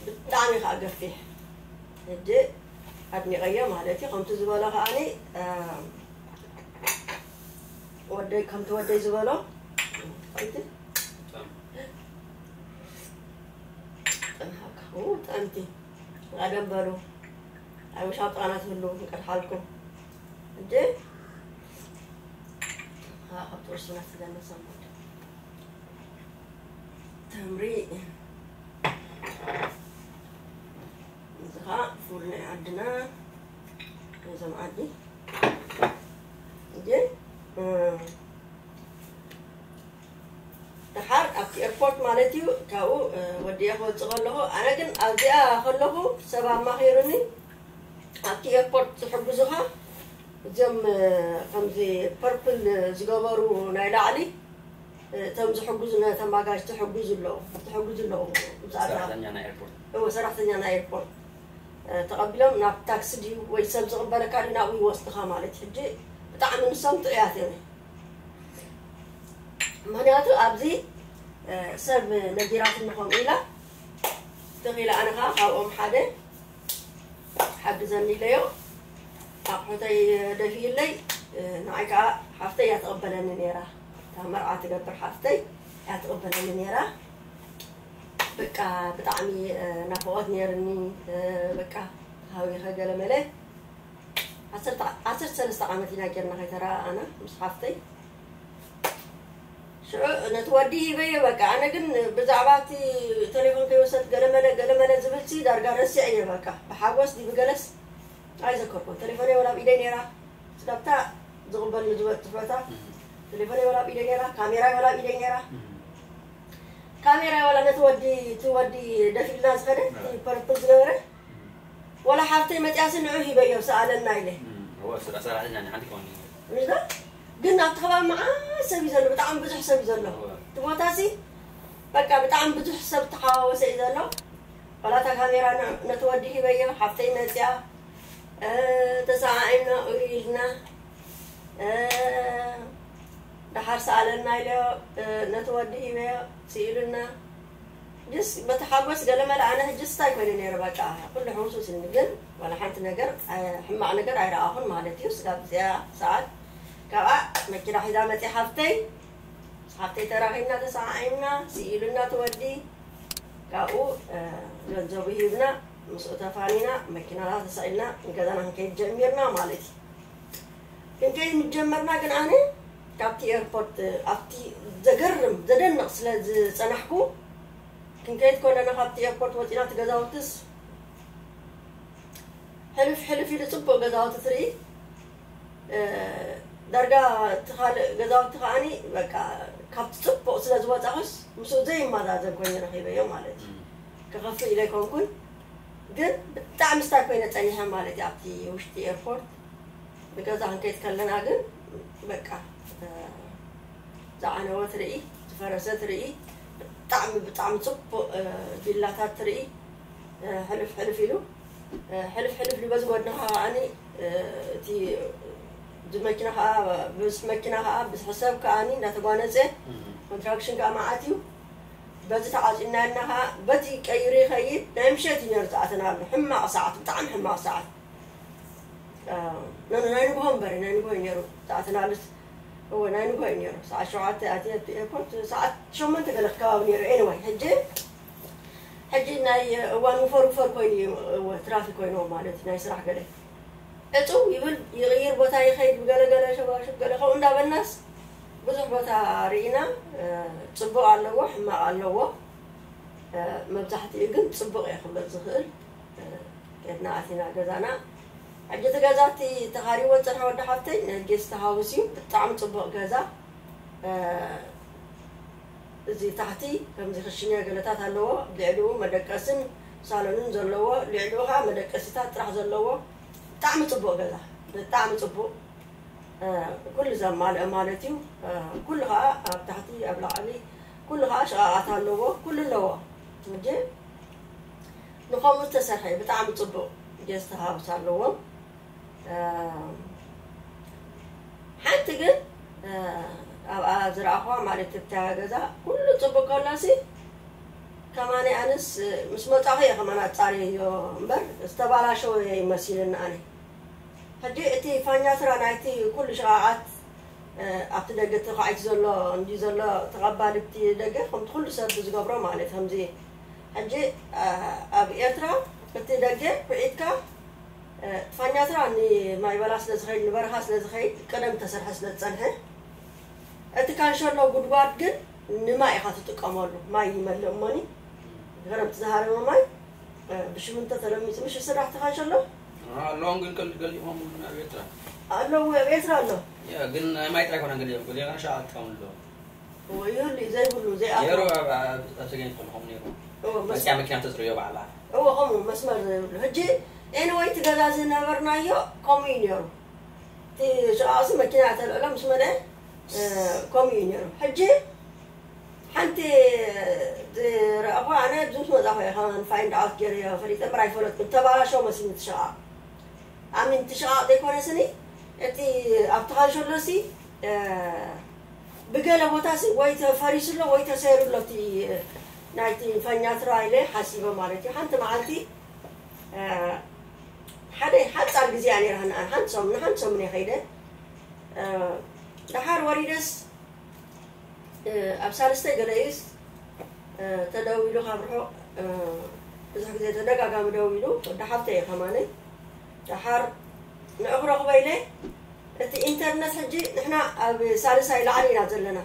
ብጣዕሚ ከዓ ገፊሕ። ሕጂ ኣድኒቐዮ ማለት እዩ። ከምቲ ዝበሎ ከዓኒ፣ እ፣ ወደይ፣ ከምቲ ወደይ ዝበሎ፣ ከምቲ ጠምሃካ፣ ኡ፣ ጠምቲ። ቀደም በሉ። ኣብ ሻብ ጥቓና ትህሉ፣ እንቀድሓልኩም። እንዴ? አ፣ ኣብ ጥርሱና ትዘነ ሰሙድ። ተምሪ። እዚ ኸዓ ፉል ናይ ዓድና። ነዞም ዓዲ። እንዴ? እ፣ ደሓር ኣብቲ ኤርፖርት ማለት እዩ፣ ካብኡ፣ እ፣ ወዲኤ ክወፅእ ከለኹ፣ ኣነ ግን ኣብዚኣ ከለኹ ሰብ ኣማኺሩኒ፣ ኣብቲ ኤርፖርት ዝሕግዙኻ እዚኦም፣ እ፣ ከምዚ ፐርፕል ዝገበሩ ናይ ላዕሊ፣ እ፣ እቶም ዝሕግዙ፣ ነቶም ኣጋይሽ ትሕግዙ ኣለዉ፣ ትሕግዙ ኣለዉ፣ ምስኣታ ሰራሕተኛ ናይ ኤርፖርት። እወ፣ ሰራሕተኛ ናይ ኤርፖርት፣ እ፣ ተቐቢሎም ናብ ታክሲ ድዩ ወይ ሰብ ዝቕበለካ ድዩ ናብኡ ይወስድኻ ማለት እዩ። ሕጂ ብጣዕሚ ንሶም ጥዑያት እዮም። ምኽንያቱ ኣብዚ፣ እ፣ ሰብ ነጊራትኒ ከምኡ ኢላ፣ ትኽ ኢላ ኣነ ኸዓ ካብኦም ሓደ ሓግዘኒ ኢለዮ፣ ኣቑሑተይ ደፊእለይ፣ እ፣ ንዓይ ከዓ ሓፍተይ እያ ትቕበለኒ ነይራ። እታ መርዓ ትገብር ሓፍተይ እያ ትቕበለኒ ነይራ። በቃ ብጣዕሚ፣ እ፣ ናፍቖት ነይርኒ፣ እ፣ በቃ ተሃዊኸ ገለ መለ። ዓሰርተ፣ ዓሰርተ ሰለስተ ዓመት ኢና ጌርና ከይተረኣኣና ምስ ሓፍተይ። ሽዑ ነቲ ወዲ ሂበዮ በቃ። ኣነ ግን ብዛዕባ እቲ ቴሌፎን ከይወሰድክ ገለመለ፣ ገለመለ ዝብልሲ ዳርጋ ረሲዐዮ በቃ። ብሓጎስ ድዩ ብገለስ ኣይዘከርኩን። ቴሌፎነይ ወላ ኣብ ኢደይ ነይራ። ስጋብታ ዝቕበል ንዝበጽሕ ቦታ። እም። ቴሌፎነይ ወላ ኣብ ኢደይ ነይራ፣ ካሜራይ ወላ ኣብ ኢደይ ነይራ። እም። ካሜራይ ወላ ነቲ ወዲ፣ እቲ ወዲ ደፊልና ዝኸደ፣ እቲ እ። ፐርፕል ዝነበረ። እም። ወላ ሓፍተይ መጽያሲ ንዑ ሂበዮ፣ ሰኣለና ኢለ። እም። እወ፣ ስራ ሰራሕተኛ እኔ ሓንቲ ከሆነ። ምሽ ዶ? ግን ኣብቲ ከባቢ መዓስ ሰብ እዩ ዘሎ፣ ብጣዕሚ ብዙሕ ሰብ እዩ ዘሎ። እቲ ቦታ እዚ በቃ ብጣዕሚ ብዙሕ ሰብ ተሓዋወሰ እዩ ዘሎ። ዋላ እታ ካሜራ ነ- ነቲ ወዲ ሂበዮ፣ ሓፍተይ መፅያ፣ እ፣ ተሰዓዒምና፣ እሪ ኢልና፣ እ፣ ደሓር ሰኣለና ኢለዮ፣ እ፣ ነቲ ወዲ ሂበዮ፣ ስኢሉና። ጅስ በቲ ሓጎስ ገለ መለ ኣነ ሕጂ ስታይ ኮይነ ነይረ። በቃ ኩሉ ሕውሱስ እዩ፣ ግን ዋላ ሓንቲ ነገር፣ እ፣ ሕማቕ ነገር ኣይረኣኹን ማለት እዩ። ስጋብ እዚኣ ሰዓት ካብኣ መኪና ሒዛ መፅያ ሓፍተይ፣ ምስ ሓፍተይ ተራኺብና፣ ተሰዓዒምና፣ ስኢሉና እቲ ወዲ። ካብኡ፣ እ፣ ገንዘቡ ሂብና፣ ምስኡ ተፋኒና፣ መኪናና ተሰቒልና ንገዛና ክንከይድ ጀሚርና ማለት እዩ። ክንከይድ ምስ ጀመርና ግን ኣነ ካብቲ ኤርፖርት፣ ኣብቲ ዘገርም፣ ዘደንቕ ስለ ዝጸናሕኩ፣ ክንከይድ ከለና ካብቲ ኤርፖርት ወጺና፣ እቲ ገዛውትስ ሕልፍ ሕልፍ ኢሉ ጽቡቕ ገዛውቲ ትርኢ። እ፣ ዳርጋ እቲ ካልእ ገዛውቲ ከዓኒ በቃ ካብቲ ጽቡቕ ስለ ዝወጻኹስ ምስኡ ዘይመዛዘን ኮይነ ረኺበዮ ማለት እዩ። እም። ክኸፍእ ኢለ ኣይኮንኩን፣ ግን ብጣዕሚ ስታይ ኮይነ ጸኒሐ ማለት እዩ። ኣብቲ ውሽጢ ኤርፖርት ብገዛ ክንከይድ ከለና ግን በቃ፣ እ፣ ዝዓነወ ትርኢ፣ ዝፈረሰ ትርኢ፣ ብጣዕሚ ብጣዕሚ ጽቡቕ፣ እ፣ ቪላታት ትርኢ፣ እ፣ ሕልፍ ሕልፍ ኢሉ፣ እ፣ ሕልፍ ሕልፍ ኢሉ በዚ ጎድንኻ ከዓኒ፣ እ፣ እቲ፣ እዚ መኪና ከኣ፣ ብዝሒ መኪና ከኣ፣ ብዝሒ ሰብ ከዓኒ እንዳተጓነጸ፣ እም። ኮንትራክሽን ከኣ መዓት እዩ። በዚ ተዓጺና ኢልና ከኣ በቲ ቀይሩ ይኸይድ። ናይ ምሸት እዩ ነይሩ ዝኣተናሉ። ሕማቕ ሰዓት፣ ብጣዕሚ ሕማቕ ሰዓት። እ፣ ኖ፣ ኖ፣ ናይ ንግሆ እምበር፣ ናይ ንግሆ እዩ ነይሩ ዝኣተናሉስ። እወ፣ ናይ ንግሆ እዩ ነይሩ። ሰዓት ሸውዓተ ኣትየ ኣብቲ ኤርፖርት፣ ሰዓት ሸሞንተ ገለ ከባቢ ነይሩ። ኤኒወይ፣ ሕጂ፣ ሕጂ ናይ እዋን ውፈር ውፈር ኮይኑ እዩ፣ እወ፣ ትራፊክ ኮይንዎ ማለት እዩ፣ ናይ ስራሕ ገለ። ዕጽው ይብል፣ ይቕይር ቦታ ይኸይድ፣ ብገለ ገለ ሸባሽብ ገለ ከምኡ እንዳበልናስ ብዙሕ ቦታ ርኢና፣ እ፣ ጽቡቕ ኣለዎ፣ ሕማቕ ኣለዎ። እ፣ መብዛሕትኡ ግን ጽቡቕ እየ ክብሎ ዝኽእል። እ፣ ኬድና ኣቲና ገዛና። ሕጂ እቲ ገዛ እቲ ተኻሪዎ ዝጸንሐ ወዲ ሓፍተይ ናይ ጌስት ሃውስ እዩ። ብጣዕሚ ጽቡቕ ገዛ። እ፣ እዚ ታሕቲ ከምዚ ክሽነ ገለታት ኣለዎ። ልዕሊኡ መደቀስን ሳሎንን ዘለዎ፣ ልዕሊኡ ኸዓ መደቀሲታት ጥራሕ ዘለዎ። ብጣዕሚ ጽቡቕ ገዛ፣ ብጣዕሚ ጽቡቕ። እ፣ ኩሉ ዘማልአ ማለት እዩ። እ፣ ኩሉ ኸዓ ኣብ ታሕቲ፣ ኣብ ላዕሊ፣ ኩሉ ኸዓ ሸቓቓት ኣለዎ፣ ኩሉ ኣለዎ። ሕጂ ንኸምኡ ዝተሰርሐ እዩ፣ ብጣዕሚ ጽቡቕ ጌስት ሃውስ ኣለዎም። እ፣ ሓንቲ ግን፣ እ፣ ኣብኣ ዝረኣኹዋ ማለት እታ ገዛ ኩሉ ጽቡቕ ከሎሲ፣ ከማኒ ኣነስ፣ እ፣ ምስ መጻኹ እየ ከማን ኣጻርየዮ እምበር፣ ዝተባላሸወ እየ መሲሉኒ ኣነ። ሕጂ እቲ ፋኛትራ ናይቲ ኩሉ ሸቓቓት፣ እ፣ ኣብቲ ደገ ተዃዒቱ ዘሎ፣ እንዲ ዘሎ ተቐባሊ ኣብቲ ደገ፣ ከምቲ ኩሉ ሰብ ዝገብሮ ማለት ከምዚ። ሕጂ፣ እ፣ ኣብ ኤርትራ እቲ ደገ ኩዒትካ፣ እ፣ ፋኛትራ ንማይ በላ ስለ ዝኸይድ፣ ንበረኻ ስለ ዝኸይድ፣ ቀደም ተሰርሐ ስለ ዝጸንሐ፣ እቲ ካንሸሎ ጉድጓድ ግን ንማይ ኢኻ ትጥቀመሉ። ማይ ይመልእ እሞኒ፣ ክረምቲ ዝሃረመ ማይ፣ እ፣ ብሽምንቶ ተለሚጹ ምሽ ዝስራሕ እቲ ካንሸሎ? ኣለዎም ግን ገል-፣ ገሊኦም እውን ኣብ ኤርትራ። ኣለዉ፣ ኣብ ኤርትራ ኣሎ። ያ፣ ግን ናይ ማይ ጥራይ ኮነ ገሊኦም፣ ገሊኦም ሸቓ ትጥቀምሉ ኣለዉ። እዎ፣ ይህሉ እዩ፣ ዘይብሉ፣ ዘይኣትዎ። ነይሩ፣ ኣብ፣ ኣብ፣ ኣብ ሰገን ከለኹም ነይሩ። እዎ፣ መስ-፣ መጽያ መኪና ተጽርዮ ባዕላ። እዎ፣ ከምኡ መስመር ዘይብሉ። ሕጂ፣ ኤኒወይ፣ እቲ ገዛ ዝነበርናዮ ከምኡ እዩ ነይሩ። እቲ ሸቓቕሲ መኪና ተልዕሎ ምስ መደ፣ እ፣ ከምኡ እዩ ነይሩ። ሕጂ፣ ሓንቲ ዝረኣኹ ኣነ ብዙ መጻኹ እየ፣ ከማን ፋይንድ ኣውት ገይረዮ ፈሊጠ እምበር ኣይፈለጥኩን። ተባላሸው መሲልኒ እቲ ሸቓቕ። ኣሚን፣ እቲ ሸቓቕ ዘይኮነ ስኒ፣ እቲ ኣብቲ ካንሸሎሲ፣ እ፣ ብገለ ቦታሲ ወይ ተፈሪሱ ኣሎ ወይ ተሰይሩ ኣሎ እቲ ናይቲ ፈኛትራ ኢለ ሓሲበ ማለት እዩ። ሓንቲ መዓልቲ፣ እ፣ ሓደ ሓጻር ግዜ እያ ነይራ፣ ንኣን ሓንቲ ሰሙን፣ ሓንቲ ሰሙን እየ ከይደ። እ፣ ደሓር ወሪደስ፣ እ፣ ኣብ ሳልስተይ ገለ እዩስ፣ እ፣ ተደዊሉ ካብ ርሑቕ፣ እ፣ ብዙሕ ግዜ ተደጋጋሚ ደዊሉ፣ ወዲ ሓፍተይ እየ ከማነይ። ደሓር ንዑ ክረኽቦ ኢለ፣ እቲ ኢንተርነት ሕጂ ንሕና ኣብ ሳልሳይ ላዕሊ ኢና ዘለና።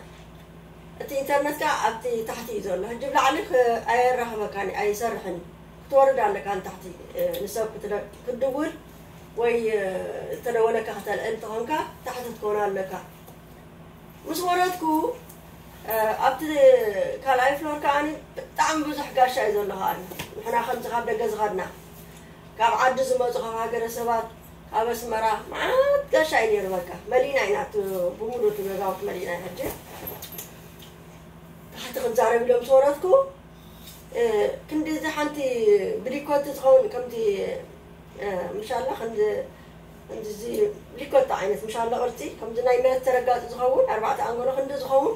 እቲ ኢንተርነት ከኣ ኣብቲ ታሕቲ እዩ ዘሎ። ሕጂ ብላዕሊ ክ-፣ ኣየራኽበካን እዩ፣ ኣይሰርሕን እዩ። ክትወርድ ኣለካ ንታሕቲ፣ እ፣ ንሰብ ክትደ-፣ ክትድውል ወይ፣ እ፣ እተደወለካ ከተልዕል እንተኾንካ ታሕቲ ክትኮን ኣለካ። ምስ ወረድኩ፣ እ፣ ኣብቲ ካልኣይ ፍሎር ከኣ ብጣዕሚ ብዙሕ ጋሻ እዩ ዘሎ ከኣ። ንሕና ከምዚ ካብ ደገ ዝኸድና፣ ካብ ዓዲ ዝመጹ፣ ካብ ሃገረሰባት፣ ኣብ ኣስመራ መዓት ጋሻ እዩ ነይሩ። በቃ መሊና ኢና፣ እቲ ብሙሉ እቲ ገዛውቲ መሊና ኢና። ሕጂ ታሕቲ ክንዛረብ ኢሎም ዝወረድኩ፣ እ፣ ክንዲ እዚ ሓንቲ ብሊኮት ዝኸውን ከምዚ፣ እ፣ ምሻላ ክንዲ፣ ክንዲ እዚ ብሊኮት ዓይነት ምሻላ ቅርጺ፣ ከምዚ ናይ መሬት ተረጋጺ ዝኸውን ኣርባዕተ ኣንጎሎ ክንዲ ዝኸውን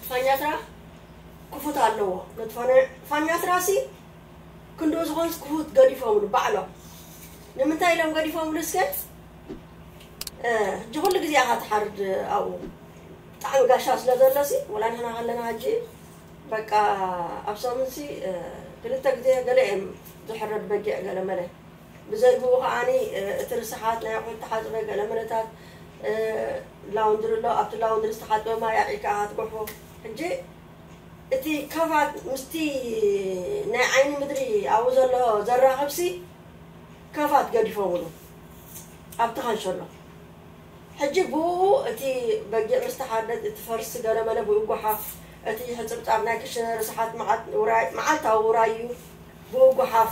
ፋኛትራ ክፉት ኣለዎ። ነቲ ፋኛ-፣ ፋኛትራ ሲ ክንድኡ ዝኾንስ ክፉት ገዲፎምሉ ባዕሎም። ንምንታይ ኢሎም ገዲፎምሉ እስከ? እ፣ ሕጂ ኩሉ ግዜ ኢኻ ትሓርድ ኣብኡ። ብጣዕሚ ጋሻ ስለ ዘሎ ሲ፣ ወላ ንሕና ከለና ሕጂ በቃ ኣብ ሰሙን ሲ፣ እ፣ ክልተ ግዜ ገለ እዮም ዝሕረድ በጊዕ ገለ መለ። ብዘይ ብኡ ከዓኒ፣ እ፣ እቲ ርስሓት ናይ ኣቑሑት ተሓጽበ ገለ መለታት፣ እ፣ ላውንድሪ ኣሎ። ኣብቲ ላውንድሪ ዝተሓጽበ ማይ ኣልዒልካ ኢኻ ትጎሕፎ። ሕጂ እቲ ከፋት ምስቲ ናይ ዓይኒ ምድሪ ኣብኡ ዘሎ ዘራኽብሲ ከፋት ገዲፎምሉ ኣብቲ ካንሸሎ። ሕጂ ብኡ እቲ በጊዕ ምስ ተሓርደት እቲ ፈርሲ ገለመለ ብኡ ይጓሓፍ፣ እቲ ሕጽብጻብ ናይ ክሽነ ርስሓት መዓት-፣ ውራይ-፣ መዓልታዊ ውራይ እዩ ብኡ ይጓሓፍ፣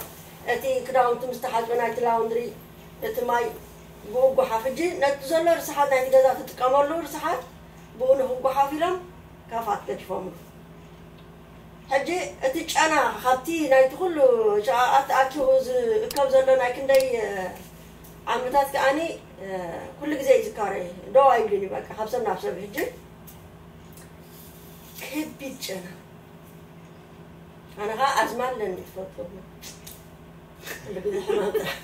እቲ ክዳውንቲ ምስ ተሓጽበ ናይቲ ላውንድሪ እቲ ማይ ብኡ ይጓሓፍ። ሕጂ ነቲ ዘሎ ርስሓት ናይቲ ገዛ ትጥቀመሉ ርስሓት ብኡ ንኽጓሓፍ ኢሎም ከፋት ገዲፎምሉ። ሕጂ እቲ ጨና ካብቲ ናይቲ ኩሉ ሸቓቓት ተኣኪቡ ዝእከብ ዘሎ ናይ ክንደይ፣ እ፣ ዓመታት ከኣኒ፣ እ፣ ኩሉ ግዜ ይዝካረ። ደው ኣይብልን እዩ በቃ፣ ካብ ሰብ ናብ ሰብ። ሕጂ ከቢድ ጨና። ኣነ ኸዓ ኣዝማ ኣለኒ፣ ትፈልጥዎ። ኩሉ ግዜ ሕማም ጥራሕ።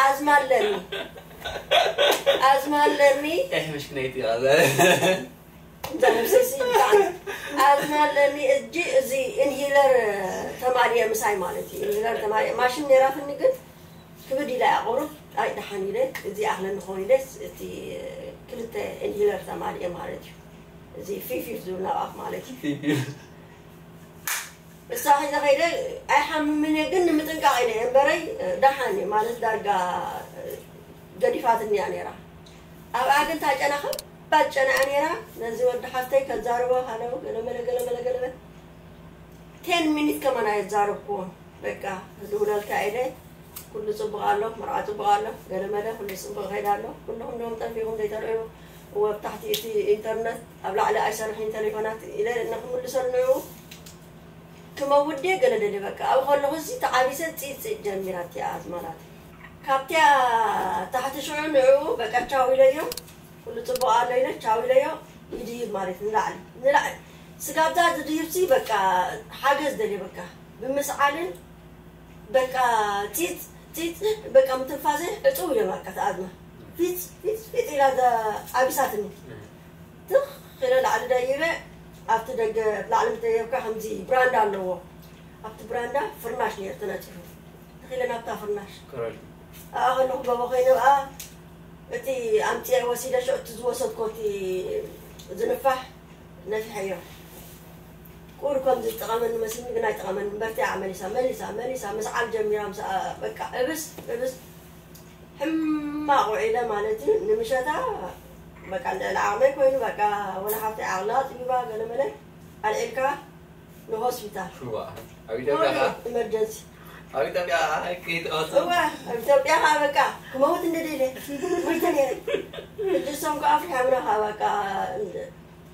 ኣዝማ ኣለኒ። ኣዝማ ኣለኒ። ይሕምሽ ክነይቲ ኢኻ። እዛ ነብሰይ ሲ ብጣዕሚ ኣዝማ ኣለኒ። እጂ እዚ ኢንሂለር ተማልየ ምሳይ ማለት እዩ። ኢንሂለር ተማልየ ማሽን ነይራትኒ ግን ክብድ ኢላ እያ ቁሩብ። ኣይ ደሓን ኢለ እዚ ኣኽለኒ ክኸውን ኢለ እቲ ክልተ ኢንሂለር ተማልየ ማለት እዩ። እዚ ፊፊፍ ዝብል ናብኣፍ ማለት እዩ። እሳ ሒዘ ከይደ ኣይሓምምን እየ፣ ግን ንምጥንቃቕ ኢለ እየ እምበረይ፣ ደሓን እየ ማለት ዳርጋ ገዲፋትኒ እያ ነይራ። ኣብኣ ግን እታ ጨና ከባድ ጨና እያ ነይራ። ነዚ ወዲ ሓፍተይ ከዛርቦ ሃለው ገለመለ ገለመለ ገለመለ ቴን ሚኒት ከማን ኣየዛረብኩዎን። በቃ ዝውለልካ ኢለ ኩሉ ጽቡቕ ኣሎ፣ መርዓ ጽቡቕ ኣሎ፣ ገለመለ ኩሉ ጽቡቕ ይኸይድ ኣሎ። ኩልኹም ዶም ጠፊኹም ዘይተርእዩ እወ ኣብ ታሕቲ እቲ ኢንተርነት ኣብ ላዕሊ ኣይሰርሕን ተሌፎናት ኢለ ንክምልሰሉ ንዕኡ ክመውት ድየ ገለ ደልየ በቃ። ኣብኡ ከለኹ እዚ ተዓቢሰ ጺጽ ጀሚራ እቲኣ ኣዝማላት። ካብቲኣ ታሕቲ ሽዑ ንዕኡ በቃ ቻው ኢለዮ፣ ኩሉ ጽቡቕ ኣሎ ኢለ ቻው ኢለዮ፣ ይድይብ ማለት ንላዕሊ፣ ንላዕሊ። ስጋብዛ ዝድይብሲ በቃ ሓገዝ ደልየ በቃ። ብምስዓልን በቃ ጺጽ፣ ጺጽ፣ በቃ ምትንፋሰይ ዕጽው ኢለ በቃ ተኣዝማ። ፊጽ፣ ፊጽ፣ ፊጽ ኢላ እዛ ዓቢሳትኒ። ትኽ ኢለ ላዕሊ ደይበ፣ ኣብቲ ደገ ላዕሊ ምስ ደየብካ ከምዚ ብራንዳ ኣለዎ። ኣብቲ ብራንዳ ፍርናሽ ነይሩ ተነጺፉ። ትኽ ኢለ ናብታ ፍርናሽ። ኮረል። ኣኣ ከለኹ ጎቦ ኮይነ ብኣ፣ እቲ ኣምጺኤ ወሲደ ሽዑ እቲ ዝወሰድኮ እቲ ዝንፋሕ ነፊሐዮ። ቁር ከም ዝጠቐመኒ መሲልኒ ግን ኣይጠቐመኒ። በርቲዓ መሊሳ፣ መሊሳ፣ መሊሳ ምስዓል ጀሚራ ምስኣ በቃ እብስ፣ እብስ። ሕማቕ ውዒለ ማለት እዩ። ንምሸታ በቃ ልዕሊ ዓቕመይ ኮይኑ በቃ ወላ ሓፍተይ ዓቕላ ኣጽቢባ ገለመለ ኣልዒልካ ንሆስፒታል። ሽዋ። ኣብ ኢትዮጵያ ኸዓ? ኢመርጀንሲ። ኣብ ኢትዮጵያ ኸዓ ከይትቐጽል? እወ፣ ኣብ ኢትዮጵያ ኸዓ በቃ ክመውት እንደ ደለ። ሞይተ ነይረ። ሕጂ እሶም ከዓ ኣፍሪሖምና ኸዓ በቃ እንደ-፣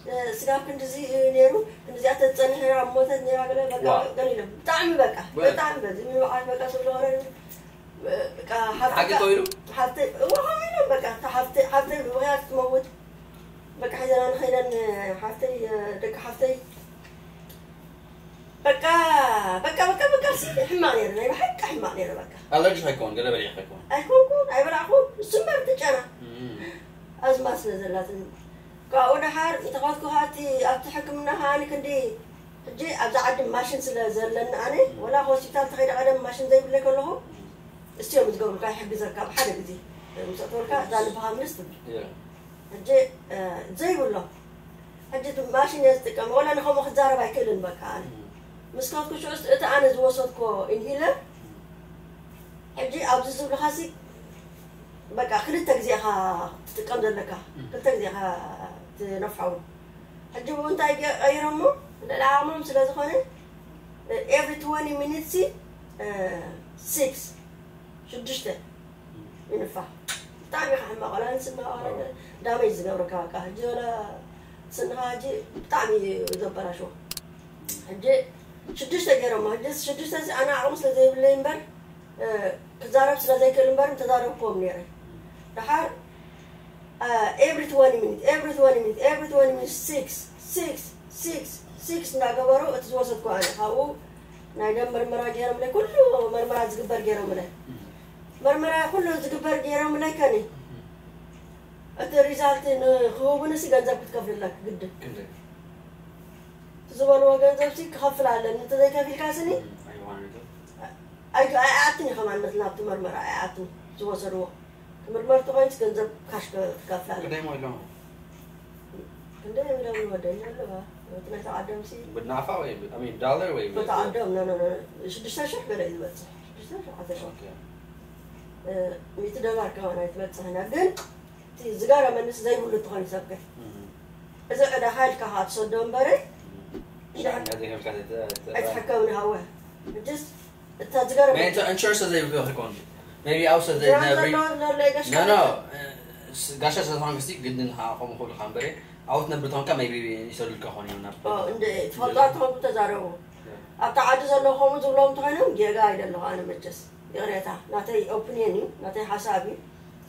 እ፣ ስጋብ ክንድዚ እዩ ነይሩ፣ ክንድዚኣ ተትጸንሕ ነይራ፣ ሞተት ነይራ ገለ በቃ ዋው። ገሊሎም። ብጣዕሚ በቃ፣ ወ- ብጣዕሚ በዚ ምንባዓት በቃ ስለ ዝኾነ በቃ ሓፍቲ ሓቂ ተወይሉ? ሓፍተይ፣ እወ፣ ከምኡ ኢሎም በቃ፣ እታ ሓፍተይ፣ ሓፍተይ ብምኽንያት ትመውት። በቃ ሒዘና ንኸይደን ሓፍተይ፣ ደቂ ሓፍተይ። በቃ፣ በቃ፣ በቃ፣ በቃ፣ ሲ ሕማቕ ነይሩ፣ ናይ ብሓቂ ሕማቕ ነይሩ በቃ። ኣለርጂክ ኣይኮን፣ ገለ በሊዕኺ ኣይኮን? ኣይኮንኩን፣ ኣይበላዕኩን፣ እሱ እምበር እቲ ጨና። እም። ኣዝማ ስለ ዘላትኒ። ካብኡ ደሓር እንተኸድኩ ኸኣ እቲ፣ ኣብቲ ሕክምና ኸኣ ክንዲ፣ ሕጂ ኣብዛ ዓዲ ማሽን ስለ ዘለኒ ኣነ፣ እም። ወላ ሆስፒታል ተኸይደ ቀደም ማሽን ዘይብለይ ከለኹ፣ እም። እስቲ እዮም ዝገብሩልካ፣ ይሕግዘካ ብሓደ ግዜ። ምስ ኣእተወልካ፣ እዛ ልብኻ ምልስ ትብል። ያ። ሕጂ፣ እ፣ ዘይብሎ። ሕጂ እቲ ማሽን እየ ዝጥቀም፣ ወላ ንኸምኡ ክዛረብ ኣይክእልን በቃ ኣነ። እም። ምስ ከድኩ ሽዑ እቲ ኣነ ዝወሰድኮ ኢንሂለር፣ ሕጂ ኣብዚ ዝብልኻሲ በቃ ክልተ ግዜ ኢኻ ትጥቀም ዘለካ፣ እም። ክልተ ግዜ ኢኻ ትነፍሖ። ሕጂ ብኡ እንታይ ገ-፣ ቀይሮሞ? ልዕሊ ዓቕሞም ስለ ዝኾነ፣ every twenty minutes ሲ፣ እ፣ ሲክስ፣ ሽዱሽተ። ይንፋ። ብጣዕሚ ኢኻ ሕማቕ፣ ዋላ ንስና ዋላ ዳመይ ዝገብረካ በቃ። ሕጂ ዋላ ስንኻ ሕጂ ብጣዕሚ እዩ ዘበላሽዎ። ሕጂ ሽዱሽተ ገይሮሞ። ሕጂ ሽዱሽተ ሲ ኣነ ዓቕሚ ስለ ዘይብለይ እምበር፣ እ፣ ክዛረብ ስለ ዘይክእል እምበር ምተዛረብክዎም ነይረ። ደሓር፣ እ፣ every twenty minute፣ every twenty minute፣ every twenty minute፣ six፣ six፣ six፣ six እንዳገበሩ እቲ ዝወሰድኩ ኣነ። ካብኡ ናይ ደም መርመራ ገይሮምለይ፣ ኩሉ መርመራ ዝግበር ገይሮምለይ። መርመራ ኩሉ ዝግበር ገይሮምለይ ከኒ። እቲ ሪዛልት ንክህቡንሲ ገንዘብ ክትከፍልለክ ግድን። ግድን። እቲ ዝበልዎ ገንዘብ ሲ ክኸፍል ኣለኒ። እንተዘይከፊልካ ስኒ ኣይዋንዶ። ኣይ-፣ ኣይኣትን እዩ ከማን መት ናብቲ መርመራ ኣይኣትን ዝወሰድዎ። ክምርመር ተኾይንስ ገንዘብ ካሽ ከ-፣ ክከፍል ኣለኒ። ግዳይ ሞ ኢሎም። ክንደይ እዮም ኢሎም ንወደኛ ኣለዋ። እቲ ናይ ተዓደምሲ ብናፋ ወይ ብ-፣ I mean፣ ዶላር ወይ ብ-፣ በተዓደም፣ ኖ፣ ኖ፣ ኖ። ሽዱሽተ ሽሕ ገለ እዩ ዝበጽሕ። ሽዱሽተ ሽሕ፣ ዓሰርተ ሽሕ። ኦኬ። እ፣ ሚእቲ ዶላር ከማን ኣይትበጽሕን እያ። ግን እቲ ዝገረመንስ ዘይብሉ እንተኾይኑ ሰብከ። እም። እዚ ዕዳኻ ኢልካ ኸዓ ትሰዶ እምበረ፣ እም። ሻዕኛ ዘይከፍልካ ተተ-፣ ተተ-፣ ኣይትሕከብን ሃወ። ሕጅስ እታ ዝገረመ ናይ ኢንሹራንስ ዘይብሉ ክኾን። Maybe ኣብኡ ስለ ድራን ዘይነብሪ። ዘሎ፣ ዘሎ የጋሽ ኖ፣ ኖ፣ ካርድ። እ፣ ስ-፣ ጋሻ ስለ ዝኾንክ እስቲ ግድን ኸዓ ከምኡ ክብሉኻ እምበረ፣ ኣብኡ ትነብር ተኾንካ maybe ይሰዱልካ ክኾኑ እዮም ናብ ኦ፣ እንደ ትፈልጦ ኣትኾኑ ተዛረቡ። ያ። ኣብታ ዓዲ ዘለዉ ከምኡ ዝብሎም እንተኾይኖም ጌጋ ኣይደለኹ ኣነ መቸስ። ይቕሬታ፣ ናተይ ኦፒንየን እዩ፣ ናተይ ሓሳብ እዩ።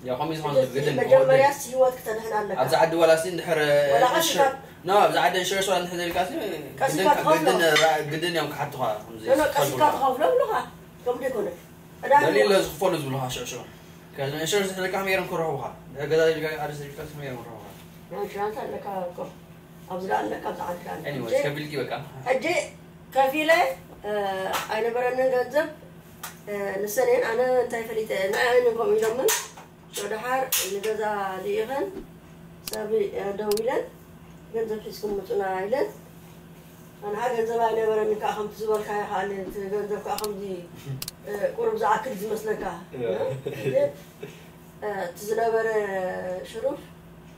ያ፣ ከምኡ ዝኾነ ሕጂ ግድን መጀመርያስ ክወደድ። ህይወት ክተድሕን ኣለካ። ኣብዚ ዓዲ ዋላ እስቲ እንድሕር ወላ ቀስ ኢልካ ኖ፣ ኣብዚ ዓዲ ኢንሹራንስ ዋላ እንድሕር ዘይልካ እስቲ ቀስ ግድን ኢልካ ትኸፍሎ። ግድን ራ-፣ ግድን እዮም ክሓቱኻ ከምዚ ኖ፣ ኖ፣ ቀስ ኢልካ ዝኸፍሉኻ። ትኸፍሎ ይብሉኻ። ከምኡ ዘይኮነ። ዕዳ ደሊል ኣለዎ። ዝኽፈሉ ዝብሉኻ ሽዑ ሽዑ። ከዚ ኢንሹራንስ እንድሕር ከመይ ገይሮም ክረኽቡኻ? ገዛ ኢልካ ዓዲ ኢልካ ከመይ ገይሮም ክረኽቡኻ? ናይ ኢንሹራንስ ኣለካ እኮ። ኣብዚ ደኣ ኣለካ፣ ኣብዚ ዓዲ ደኣ ኣለካ። Anyways፣ ሕጂ ከፊልኪ በቃ። ሕጂ ከፊለ፣ እ፣ ኣይነበረንን ገንዘብ፣ እ፣ ንሰን እየን። ኣነ እንታይ ፈሊጠ? ንዐን ከምኡ ኢሎምን። ሽዑ ደሓር ንገዛ ልኢኸን ሰብ፣ እ፣ ደዊለን፣ "ገንዘብ ሒዝኩም ምጹና" ኢለን። ኣንሃ ገንዘብ ኣይነበረን፣ ከዓ ከምቲ ዝበልካዮ ከዓ ነቲ ገንዘብ ከዓ ከምዚ፣ እ፣ ቁሩብ ዝኣክል ዝመስለካ። እ። እ፣ እቲ ዝነበረ ሽሩፍ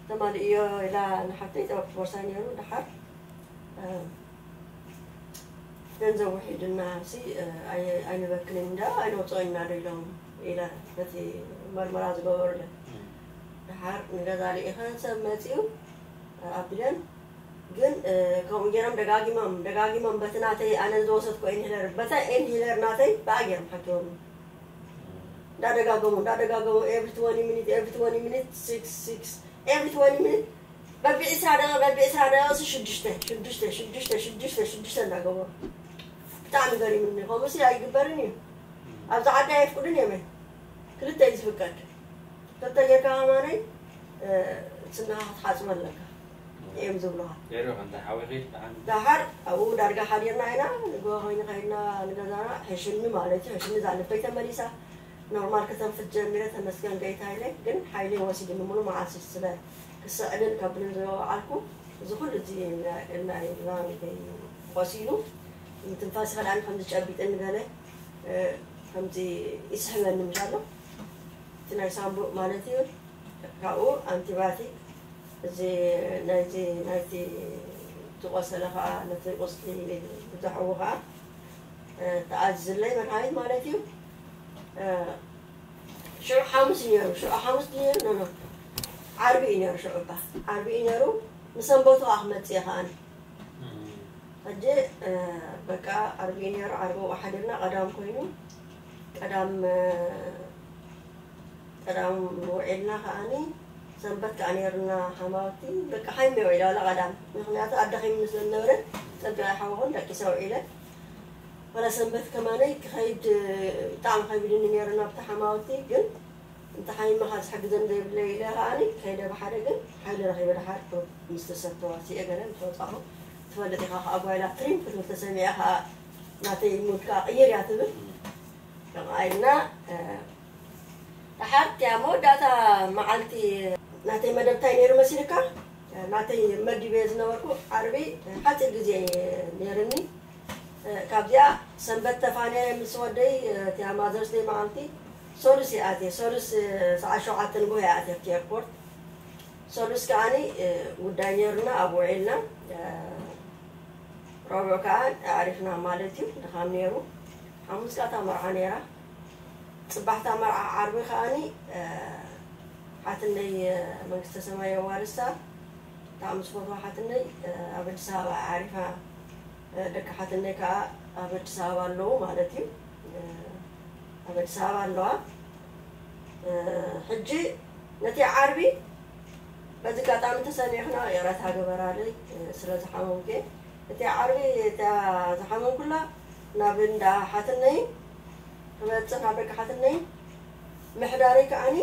ተማሊእዮ ኢላ ንሓፍተይ፣ ጸብሒ ቦርሳይ ነይሩ። ደሓር፣ እ፣ ገንዘብ ውሒድና ሲ፣ እ፣ ኣይ-፣ ኣይንበክንን እንዳ ኣይነውፅኦን ኢና ዶ ኢሎም ኢለ ነቲ መርመራ ዝገበሩለን። እም። ደሓር ንገዛ ልኢኸን ሰብ መፂኡ፣ እ፣ ኣቢለን ግን፣ እ፣ ከምኡ ገይሮም ደጋጊሞም፣ ደጋጊሞም በቲ ናተይ ኣነ ዝወሰድኮ ኢንሄለር፣ በታ ኢንሄለር ናተይ ብኣ ገይሮም ሓኪሞም። እንዳደጋገሙ፣ እንዳደጋገሙ፣ every twenty minute፣ every twenty minute፣ six፣ six፣ every twenty minute፣ በቢ ዕስራ ደቂቕ፣ በቢ ዕስራ ደቂቕ፣ ሽዱሽተ፣ ሽዱሽተ፣ ሽዱሽተ፣ ሽዱሽተ፣ ሽዱሽተ እንዳገበሩ። ብጣዕሚ ገሪሙኒ። ከምኡሲ ኣይግበርን እዩ። ኣብዚ ዓዲ ኣየፍቅዱን እዮም። ክልተ እዩ ዝፍቀድ። ክልተ ጌርካ ከማነይ፣ እ፣ ስንኻ ክትሓጽብ ኣለካ እዮም ዝብሉኻ። ገይሩ ከምታ ሓዊኺ ደሓን። ደሓር ኣብኡ ዳርጋ ሓዲርና ኢና፣ ንግሆ ኮይኑ ከይድና ንገዛና፣ ሕሽኒ ማለት እዩ፣ ሕሽኒ እዛ ልበይ ተመሊሳ፣ ኖርማል ከተንፍስ ጀሚረ፣ ተመስገን ጎይታ ኢለ፣ ግን ሓይለይ ወሲዱኒ፣ ሙሉ መዓልቲ ስለ ክስዕልን ከብልን ዝወዓልኩ፣ እዚ ኩሉ እዚ ናይ፣ ናይ ዛንገይ ቆሲሉ፣ ምትንፋስ ከዳን ከምዚ ጨቢጥኒ ገለ፣ እ፣ ከምዚ ይስሕበኒ ምሻሎ። እቲ ናይ ሳምቡእ ማለት እዩ። ካብኡ ኣንቲባቲክ፣ እዚ ናይቲ፣ ናይቲ ዝቆሰለ ከዓ፣ ነቲ ቁስሊ ዝዛሕዎ ከዓ፣ እ፣ ተኣዝዝለይ መድሃኒት ማለት እዩ። እ፣ ሽዑ ሓሙስ እዩ ነይሩ። ሽዑ ሓሙስ ድዩ ነይሩ? ኖ፣ ኖ። ዓርቢ እዩ ነይሩ ሽዑ እባ። ዓርቢ እዩ ነይሩ። ንሰንበቱ ከዓ ክመጽእ እየ ከዓኒ። እም። ሕጂ፣ እ፣ በቃ ዓርቢ እዩ ነይሩ። ዓርቢ ኣብኡ ሓዲርና ቀዳም ኮይኑ፣ ቀዳም፣ እ፣ ቀዳም ውዒልና ከዓኒ፣ ሰንበት ከዓ ነይሩና ሃማውቲ። በቃ ሓይመ ውዒለ ዋላ ቀዳም። ምኽንያቱ ኣዳኺምኒ ስለ ዝነበረ፣ ጸቢቐ ኣይሓወኹን፣ ደቂሰ ውዒለ። ዋላ ሰንበት ከማነይ ክኸይድ ብጣዕሚ ከቢድኒ ነይሩ ናብቲ ሓማውቲ፣ ግን እንተ ሓይመኻ ዝሕግዘን ዘይብለይ ኢለ ከዓኒ ከይደ ብሓደ፣ ግን ሓይሊ ረኺበ ደሓር ምስ ተሰተዋ ስየ ገለ ምስ ወጻኹ። ትፈልጥ ኢኻ ከኣ ጓይላ ትሪም ክትብል ተሰሚዐ ከኣ ናተይ ሙድ ከኣ ቅይር እያ ትብል። ከምኣ ኢልና፣ እ፣ ደሓር እቲኣ መወዳእታ መዓልቲ ናተይ መደብ እንታይ ነይሩ መሲልካ? ናተይ መዲበ ዝነበርኩ ዓርቢ ሓፂር ግዜ ነይርኒ። ካብዚኣ ሰንበት ተፋንየ ምስ ወደይ፣ እቲኣ ማዘርስ ደይ መዓልቲ ሰሉስ እየ ኣትየ። ሰሉስ ሰዓት ሸውዓተ ንግሆ እየ ኣትየ ኣብቲ ኤርፖርት። ሰሉስ ከዓኒ ጉዳይ ነይሩና ኣብኡ ውዒልና። ረቡዕ ከዓ ኣዕሪፍና ማለት እዩ፣ ድኻም ነይሩ። ሓሙስ ከዓ እታ መርዓ ነይራ። ጽባሕታ መርዓ ዓርቢ ከኣኒ ሓትነይ መንግስተ ሰማይ የዋርሳ። ብጣዕሚ ዝፈትዋ ሓትነይ ኣብ ኣዲስ ኣበባ ዓሪፋ፣ ደቂ ሓትነይ ከዓ ኣብ ኣዲስ ኣበባ ኣለዉ ማለት እዩ። ኣብ ኣዲስ ኣበባ ኣለዋ። ሕጂ ነቲ ዓርቢ በዚ ኣጋጣሚ ተሰሚዕኽና ይቕረታ ገበራለይ፣ ስለ ዝሓመምኩ። እቲ ዓርቢ እታ ዝሓመምኩላ ናብ እንዳ ሓትነይ ክበጽሕ፣ ናብ ደቂ ሓትነይ። ምሕዳረይ ከዓኒ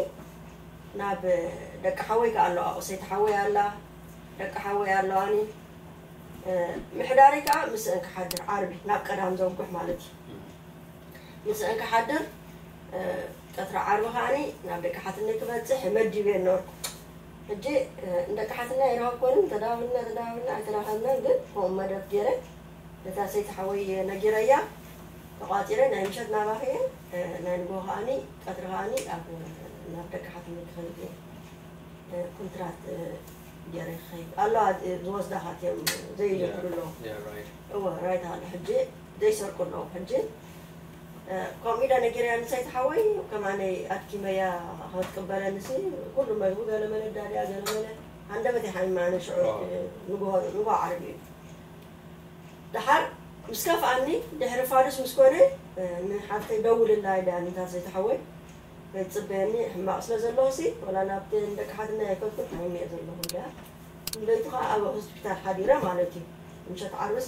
ናብ ደቂ ሓወይ ከኣ ኣለዋ። ቁሰይቲ ሓወይ ኣላ፣ ደቂ ሓወይ ኣለዋኒ። ምሕዳረይ ከኣ ምስእን ክሓድር፣ ዓርቢ ናብ ቀዳም ዘውግሕ ማለት እዩ። ምስእን ክሓድር፣ ቀትሪ ዓርቢ ከዓኒ ናብ ደቂ ሓትነይ ክበጽሕ መዲበ ነበርኩ። ሕጂ ንደቂ ሓትነይ ኣይረኸብኩንን፣ ተዳውልና ተዳውልና ኣይተራኸብናን። ግን ከምኡ መደብ ገይረ ነታ ሰይቲ ሓወይ ነጊረያ፣ ተቋጺረ ናይ ምሸት ናባኺ እየ። ናይ ንግሆ ከዓኒ፣ ቀትሪ ከዓኒ ኣብ ናብ ደቂ ሓትነይ ክኸይድ እየ። ኮንትራት ገይረ ክኸይድ ኣለዋ። ዝወስዳኻት እዮም፣ ዘይልክሉ ኣለዉ። እወ፣ ራይት ኣሎ። ሕጂ ዘይሰርቁ ኣለዉ። ሕጂ ከምኡ ኢለ ነጊረያ ንሰይቲ ሓወይ፣ ከማነይ ኣድኪመያ ክትቅበለኒ ሲ፣ ኩሉ መግቢ ገለመለ ዳልያ፣ ገለመለ። ሃንደበት ይሓይማ ኣነ ሽዑ፣ ንግሆ ንግሆ ዓርቢ እዩ። ደሓር ምስ ከፍኣኒ፣ ድሕሪ ፋዱስ ምስ ኮነ፣ ንሓፍተይ ደውልላ ኢለ፣ ንታ ሰይቲ ሓወይ፣ ከይትጽበየኒ፣ ሕማቕ ስለ ዘለኹ ሲ፣ ወላ ናብቲ ንደቂ ሓትነይ ኣይከድኩን፣ ሓሚመ እየ ዘለኹ ኢላ። ንለይቲ ኸኣ ኣብ ሆስፒታል ሓዲረ ማለት እዩ። ምሸት ዓርብስ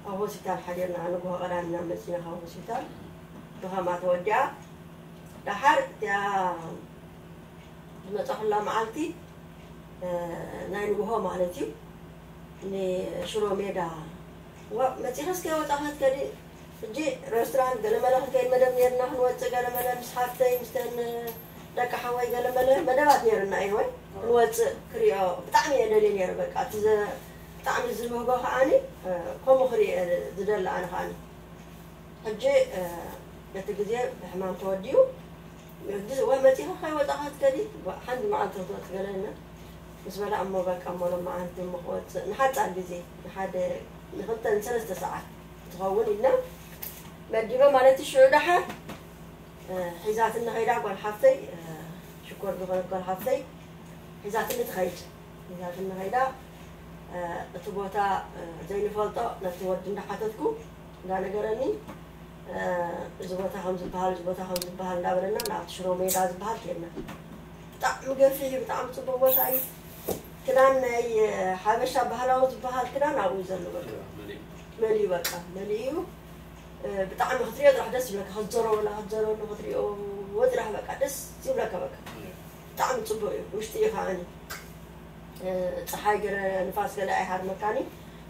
ኣብ ሆስፒታል ሓዲርና፣ ንግሆ ቀዳም ኢና መጺና ካብ ሆስፒታል። ድኻማ ተወዲኣ። ደሓር እቲኣ ዝመጻኹላ መዓልቲ፣ ናይ ንግሆ ማለት እዩ፣ ንሽሮ ሜዳ፣ ዋ፣ መጺኻ እስከ ወጻኻ ትከዲ፣ ሕጂ ሬስቶራንት ገለመለ ክንከይድ መደብ ነይርና፣ ክንወጽእ ገለመለ ምስ ሓፍተይ፣ ምስተን ደቂ ሓወይ ገለመለ መደባት ነይርና። ኢንወይ፣ ክንወጽእ ክሪኦ ብጣዕሚ እየ ደልየ ነይረ። በቃ፣ እቲ ዘ-፣ ብጣዕሚ ዝብህጎ ከዓኒ፣ ከምኡ ክሪኦ እየ ዝደሊ ኣነ ከዓኒ። ሕጂ፣ ነቲ ግዜ ብሕማም ተወዲኡ፣ ግዜ፣ ወይ መጺኻ ከይወጻኻ ትከዲ፣ ሓንቲ መዓልቲ ክትወጽእ ገለና። ምስ በላ፣ እሞ በቃ፣ እሞ ሎመዓንቲ እሞ ክወጽእ፣ ንሓጻር ግዜ፣ ንሓደ፣ ንኽልተ፣ ንሰለስተ ሰዓት ክትኸውን ኢልና መዲበ ማለት እዩ። ሽዑ ደሓር፣ እ፣ ሒዛትኒ ኸይዳ ጓል ሓፍተይ፣ እ፣ ሽኮር ዝኾነት ጓል ሓፍተይ ሒዛትኒ ትኸይድ። ሒዛትኒ ኸይዳ፣ እ፣ እቲ ቦታ፣ እ፣ ዘይንፈልጦ ነቲ ወዲ እንዳሓተትኩ እንዳነገረኒ፣ እ፣ እዚ ቦታ ከም ዝበሃል፣ እዚ ቦታ ከም ዝበሃል እንዳበለና ናብቲ ሽሮ ሜዳ ዝበሃል ከድና። ብጣዕሚ ገፊሕ እዩ፣ ብጣዕሚ ጽቡቕ ቦታ እዩ። ክዳን ናይ፣ እ፣ ሓበሻ ባህላዊ ዝበሃል ክዳን ኣብኡ እዩ ዘሎ። በቃ መሊኡ፣ በቃ መሊኡ እዩ። እ፣ ብጣዕሚ ክትሪኦ ጥራሕ ደስ ይብለካ። ክትዘረበላ፣ ክትዘረበሉ፣ ክትሪኦ ጥራሕ በቃ ደስ ይብለካ። በቃ ብጣዕሚ ጽቡቕ እዩ። ውሽጢ እዩ ከዓኒ፣ እ፣ ጸሓይ ገለ ንፋስ ገለ ኣይሃርመካኒ።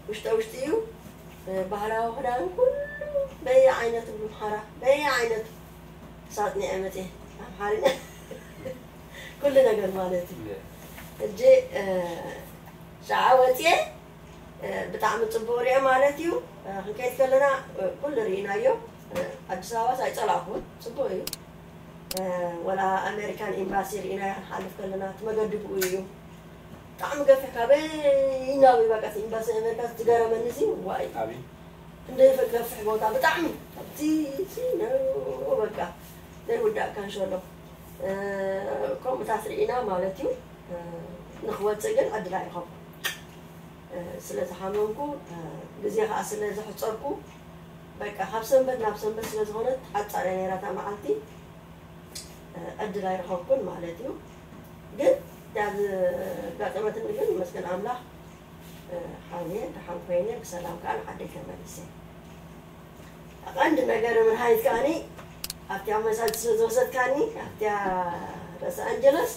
ውሽጠ ውሽጢ እዩ። እ፣ ባህላዊ ክዳን ኩሉ በየ ዓይነቱ፣ ብምሓራ በየ ዓይነቱ ተሳጥኒዐ መጽየ። ኣምሓርኛ ኩሉ ነገር ማለት እዩ። ሕጂ፣ እ፣ ሸዓ ወጽየ፣ እ፣ ብጣዕሚ ጽቡቕ ሪኦ ማለት እዩ። እ፣ ክንከይድ ከለና፣ እ፣ ኩሉ ርኢናዮ። እ፣ ኣዲስ ኣበባስ ኣይጸላእኩን፣ ጽቡቕ እዩ። እ፣ ወላ ኣሜሪካን ኤምባሲ ርኢናዮ ክንሓልፍ ከለና፣ እቲ መገዲ ብኡ እዩ። ብጣዕሚ ገፊሕ፣ ካበይ ናበይ በቃ፣ እቲ ኤምባሲ ኣሜሪካ ዝገረመኒ እዚ፣ ዋይ፣ ኣበይ? ክንደይ ገፊሕ ቦታ፣ ብጣዕሚ። ኣብቲ፣ እዚ፣ ነ-፣ በቃ፣ ዘይውዳእ ካንሸሎ። እ፣ ከምኡታት ርኢና ማለት እዩ። እ፣ ንኽወጽእ ግን ዕድል ኣይረኸብኩን። እ፣ ስለ ዝሓመምኩ፣ እ፣ ግዜ ኸኣ ስለ ዘሕጸርኩ፣ በቃ፣ ካብ ሰንበት ናብ ሰንበት ስለ ዝኾነት፣ ሓጻር እያ ነይራ እታ መዓልቲ። እ፣ ዕድል ኣይረኸብኩን ማለት እዩ። ግን እታ ዘጋጠመትኒ ግን፣ መስገን ኣምላኽ፣ እ፣ ሓውየ፣ ደሓን ኮይነ፣ ብሰላም ከኣ ንዓደይ ተመሊሰ። ቀንዲ ነገር መድሃኒት ከኣኒ ኣብቲ ኣብ መሳጅ ስለ ዝወሰድካኒ፣ ኣብቲ ሎስ ኣንጀለስ፣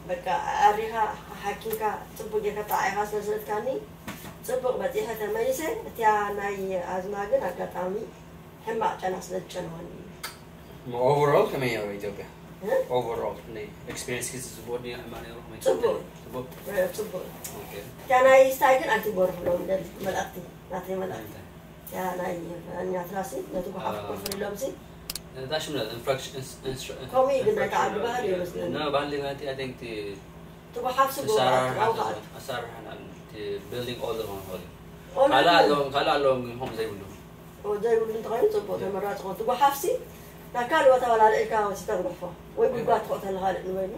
በቃ፣ ኣሪኻ ሓኪምካ፣ ጽቡቕ ጌርካ ተዓኢኻ ስለ ዝወሰድካኒ፣ ጽቡቕ በጺሐ ተመሊሰ። እቲያ ናይ ኣዝማ ግን ኣጋጣሚ ሕማቕ ጨና ስለ ዝጨነወኒ እዩ። ኦቨርኦል ከመይ ነይሩ ኢትዮጵያ? እ? ኦቨርኦል ናይ ኤክስፒሪየንስ ኪ ዝቦዲ ሕማቕ ነይሩ ከመይ? ጽቡቕ። ጽቡቕ። እ፣ ጽቡቕ። ኦኬ። እታ ናይ ስታይ ግን ኣይትጎርፍሎም፣ ደል-፣ መልእኽቲ፣ ናተይ መልእኽቲ። እንታይ? እታ ናይ፣ ናይ ናትራሲ፣ ነቲ ጓሓፍ አ። ኮፍ ኢሎምሲ። እዛ ሽም ናት ኢንፍራክሽን፣ ኢንስ-፣ ኢንስ-፣ ከምኡ እዩ ግን ናይቲ ኢንፍራክሽን ዓዲ ባህሊ ያ። ይመስለኒ። እና ባህሊ ናይቲ፣ ኣይ ቲንክ፣ እቲ እቲ ጓሓፍሲ ጎ-፣ ኣሰራርሓ ኣውካ-፣ ናት፣ ኣሰራርሓ ናት፣ እቲ ቢልዲንግ ኦርደር ኾን ኾን። ኦርደር ካልእ ግን ኣለዎም፣ ካልእ ኣለዎም ግን ከምኡ ዘይብሉ። ኦ፣ ዘይብሉ እንተኾይኑ ጽቡቕ፣ ተመራጺ ኾን። እቲ ጓሓፍሲ፣ ካብ ካልእ ቦታ ወላ ልዒልካ ወሲድካ ትጉሕፎ ወይ ጉድጓድ ትኾ ተለኻ ልዕሊ በይኑ።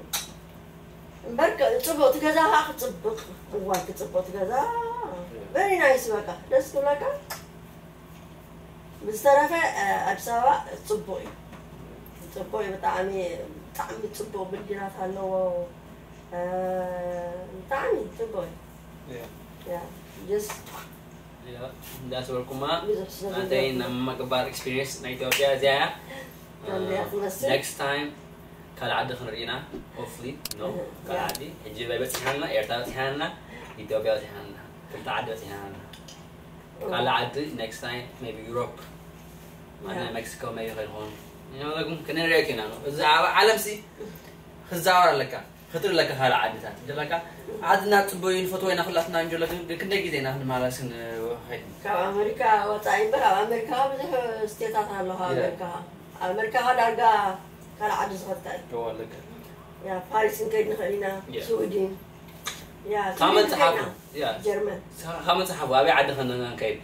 እምበር ከ-፣ ጽቡቕ እቲ ገዛ ኸኣ ክጽብቕ፣ እዋይ ክጽብቕ እቲ ገዛ። ቨሪ ናይስ በቃ ደስ ክብለካ። ብዝተረፈ እ፣ ኣዲስ ኣበባ ጽቡቕ እዩ። ጽቡቕ እዩ ብጣዕሚ፣ ብጣዕሚ ጽቡቕ ቢልዲንጋት ኣለዎ። እ፣ ብጣዕሚ ጽቡቕ እዩ። Yeah. ያ፣ just Yeah. እንዳስበልኩማ ብዙሕ ስለ ናተይ ዘይብሉ። ናይ መማገባር ኤክስፒሪየንስ ናይ ኢትዮጵያ እዚኣ እያ። ከምዚኣ ትመስል። ኔክስት ታይም ካልእ ዓዲ ክንርኢ ኢና። ሆፕፉሊ ኖ እህ፣ ካልእ ያ። ዓዲ። ሕጂ በይ በፂሓና፣ ኤርትራ በፂሓና፣ ኢትዮጵያ በፂሓና፣ ክልተ ዓዲ በፂሓና። ካልእ ዓዲ ኔክስት ታይም ሜቢ ዩሮፕ፣ ማለት ያ። ሜክሲኮ ሜቢ ከይኮኑ ይነግረኩም። ክንሪኦ ኢና ነው። እዚ ኣብ ዓለም ሲ ክዛወር ኣለካ፣ ክትርኢ ኣለካ ካልእ ዓድታት። ደለካ ዓድና ጽቡቅ እዩ፣ ንፈትዎ ኢና ኩላትና እንጆ። ለክ-፣ ክንደይ ግዜ ኢና ክንመላለስ ንኸይድ? ካብ ኣሜሪካ ወፃኢ እምበር ኣብ ኣሜሪካ ብዙሕ ስቴታት ኣሎ። ካብ ያ። ኣሜሪካ፣ ኣሜሪካ ዳርጋ ካልእ ዓዲ ዝኸድካ እዩ። እዎ፣ ኣለካ። ያ፣ ፓሪስ ክንከይድ ንኽእል ኢና። ያ። ስዊድን፣ ያ፣ ካብ ስዊድን መጽሓፉ፣ ንኸይድ ኢና። ያ። ጀርመን። ካብ መጽሓፉ ኣበይ ዓዲ ከን-፣ ከንከይድ?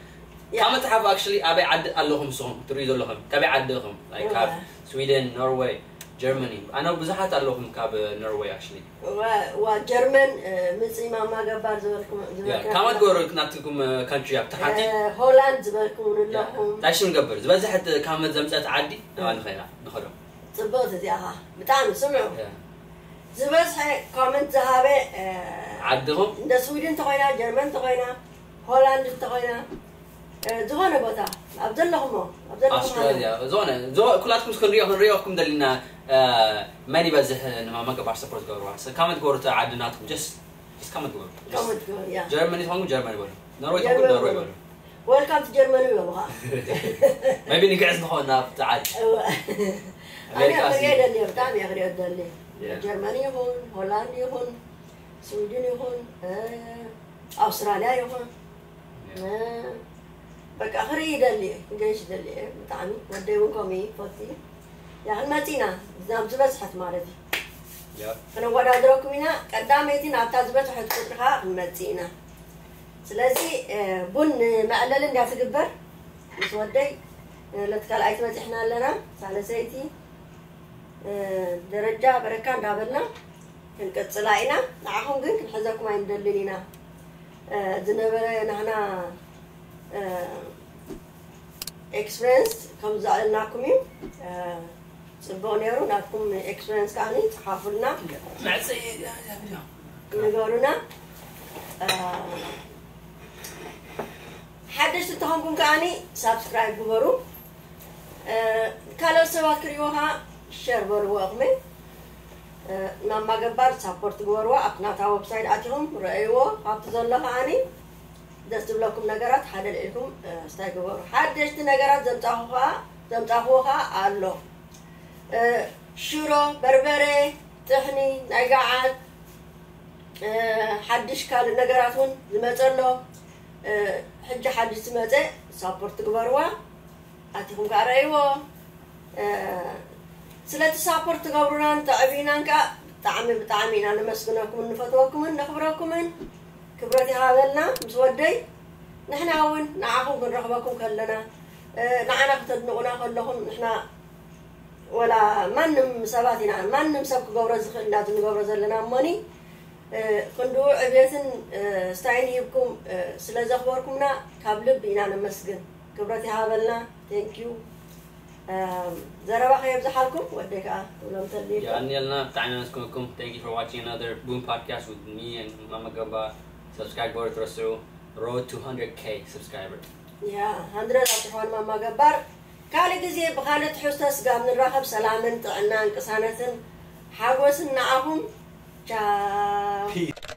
ያ። ካብ መጽሓፉ ኣክቹሊ ኣበይ ዓዲ ኣለኹም ንስኹም ትርእዩ ዘለኹም? ካበይ ዓዲ ኢኹም? ላይክ ካብ እዋ። ስዊደን፣ ኖርዌይ፣ ጀርመኒ። ኣነ ብዙሓት ኣለኹም ካብ ኖርዌይ ኣክቹሊ። እዋ፣ እዋ፣ ጀርመን፣ እ፣ ምጽኢ ማማ ገባር ዝበልኩም፣ ያ፣ ዝበልኩም ካመት ገበሩ ናትኩም ካንትሪ ኣብ ታሕቲ? እ፣ ሆላንድ ዝበልኩም እውን ኣለኹም። ታሽም ገበር ዝበዝሐት ካመት ዘምጸት ዓዲ ናባን ኸይና ንኸዶ። ጽብቕቲ እዚኣ ኸኣ። ብጣዕሚ ስምዑ። ያ። ዝበዝሐ ኮመንት ዝሃበ፣ እ፣ ዓድኹም? እንደ ስዊድን እንተኾይና፣ ጀርመን እንተኾይና፣ ሆላንድ እንተኾይና፣ እ፣ ዝኾነ ቦታ ኣብ ዘለኹሞ፣ ኣብ ዘለኹም ኣውስትራልያ፣ ዝኾነ፣ ዝኾ-፣ ኩላትኩም ክንሪኦ፣ ክንሪኦኩም ደሊና፣ እ፣ መን ይበዝሕ ንማማ ገባር ሰፖርት ገብርዋ? ስ-፣ ካመት ገበሩ እቲ ዓዲ ናትኩም፣ ጀስት፣ ጀስት ካመት ገበሩ። ዓለም። ኮመንት ገበሩ፣ ያ። ጀርመኒ ትኾንኩም ጀርመኒ በሉ። ኖርዌይ ጀርመኒ ትኾንኩም ኖርዌይ በሉ። በሉ። ዌልካም ቱ ጀርመኒ በሉ ኸኣ። ሜቢ ንግዕዝ ንኸውን ናብቲ ዓዲ። እወ። ኣነ ኣሜሪካ ክሪኦ ሲ- ደልየ፣ ብጣዕሚ እየ ክሪኦ ደልየ። ያ። ጀርመኒ ይኹን፣ ሆላንድ ይኹን፣ ስዊድን ይኹን፣ እ፣ ኣውስትራልያ ይኹን፣ ያ። እ፣ በቃ ክርኢ ደልየ፣ ክገይሽ ደልየ ብጣዕሚ። ወደይ እውን ከምኡ እዩ፣ ፈቲ። ያ፣ ክንመጽእ ኢና፣ ናብ ዝበዝሐት ማለት እዩ። ያ። ከነወዳድረኩም ኢና፣ ቀዳመይቲ ናብታ ዝበዝሐት ቁጽሪ ኸኣ ክንመጽእ ኢና። ስለዚ፣ እ፣ ቡን መዕለሊ እንድያ ትግበር፣ ምስ ወደይ፣ እ፣ ለቲ ካልኣይቲ በጺሕና ኣለና፣ ሳልሰይቲ፣ እ፣ ደረጃ በረካ እንዳበልና ክንቅጽላ ኢና። ንዓኹም ግን ክንሕዘኩም ኣይንደልን ኢና። እ፣ ዝነበረ ናህና፣ እ፣ ኤክስፔሪንስ ከም ዘዕለልናኩም እዩ። እ፣ ጽቡቕ ነይሩ። ናትኩም ኤክስፔሪንስ ከኣ ጽሓፉልና። መዕጸይ ንገሩና። እ፣ ሓደሽቲ እንተኾንኩም ከኣኒ ሳብስክራይብ ግበሩ። እ፣ ካልኦት ሰባት ክርእይዎ ኸኣ ሸር በልዎ እኹም። እ፣ ማማ ገባር ሳፖርት ግበርዎ። ኣብቲ ናታ ዌብሳይት ኣቲኹም ረእይዎ። ካብቲ ዘሎ ከኣኒ ደስ ዝብለኩም ነገራት ሓደ ልዒልኩም፣ እ፣ ስታይ ግበሩ። ሓደሽቲ ነገራት ዘምጻኹ ኸኣ፣ ዘምጻኽዎ ኸኣ ኣሎ። እ፣ ሽሮ፣ በርበረ፣ ጥሕኒ፣ ናይ ገዓት፣ እ፣ ሓድሽ ካልእ ነገራት እውን ዝመጸ ኣሎ። እ፣ ሕጂ ሓድሽ ዝመጸ ሳፖርት ትግበርዋ፣ ኣቲኹም ከኣ ረእይዎ። እ፣ ስለቲ ሳፖርት ትገብሩናን ተዕብዩናን ከኣ ብጣዕሚ፣ ብጣዕሚ ኢና ነመስግነኩምን ንፈትወኩምን ነኽብረኩምን። ክብረት ይሃበልና ምስ ወደይ። ንሕና እውን ንዓኹም ክንረኽበኩም ከለና፣ እ፣ ንዓና ክተድንቑና ከለኹም ንሕና ወላ ማንም ሰባት ኢና፣ ማንም ሰብ ክገብሮ ዝኽእል ኢና እዚ ንገብሮ ዘለና እሞኒ፣ እ፣ ክንድኡ ዕብየትን፣ እ፣ ስታይን ሂብኩም፣ እ፣ ስለ ዘኽበርኩምና ካብ ልቢ ኢና ነመስግን። ክብረት ይሃበልና። ቴንክ ዩ። እ፣ ዘረባ ከየብዝሓልኩም፣ ወደይ ከኣ ትብሎም ተልዩ። የቐንየልና፣ ብጣዕሚ ነመስግነኩም። Thank you for watching another Boom podcast with me and ማማ ገባ። ሰብስክራይብ ግበሩ ትረስዑ። Road to hundred K subscriber። ያ፣ ሃንድረድ ኣብጽሕዋ ንማማ ገባር። ካልእ ግዜ ብኻልእ ትሕዝቶ ስጋብ ንራኸብ ሰላምን ጥዕናን ቅሳነትን ሓጎስን ንዓኹም። ቻው። Peace.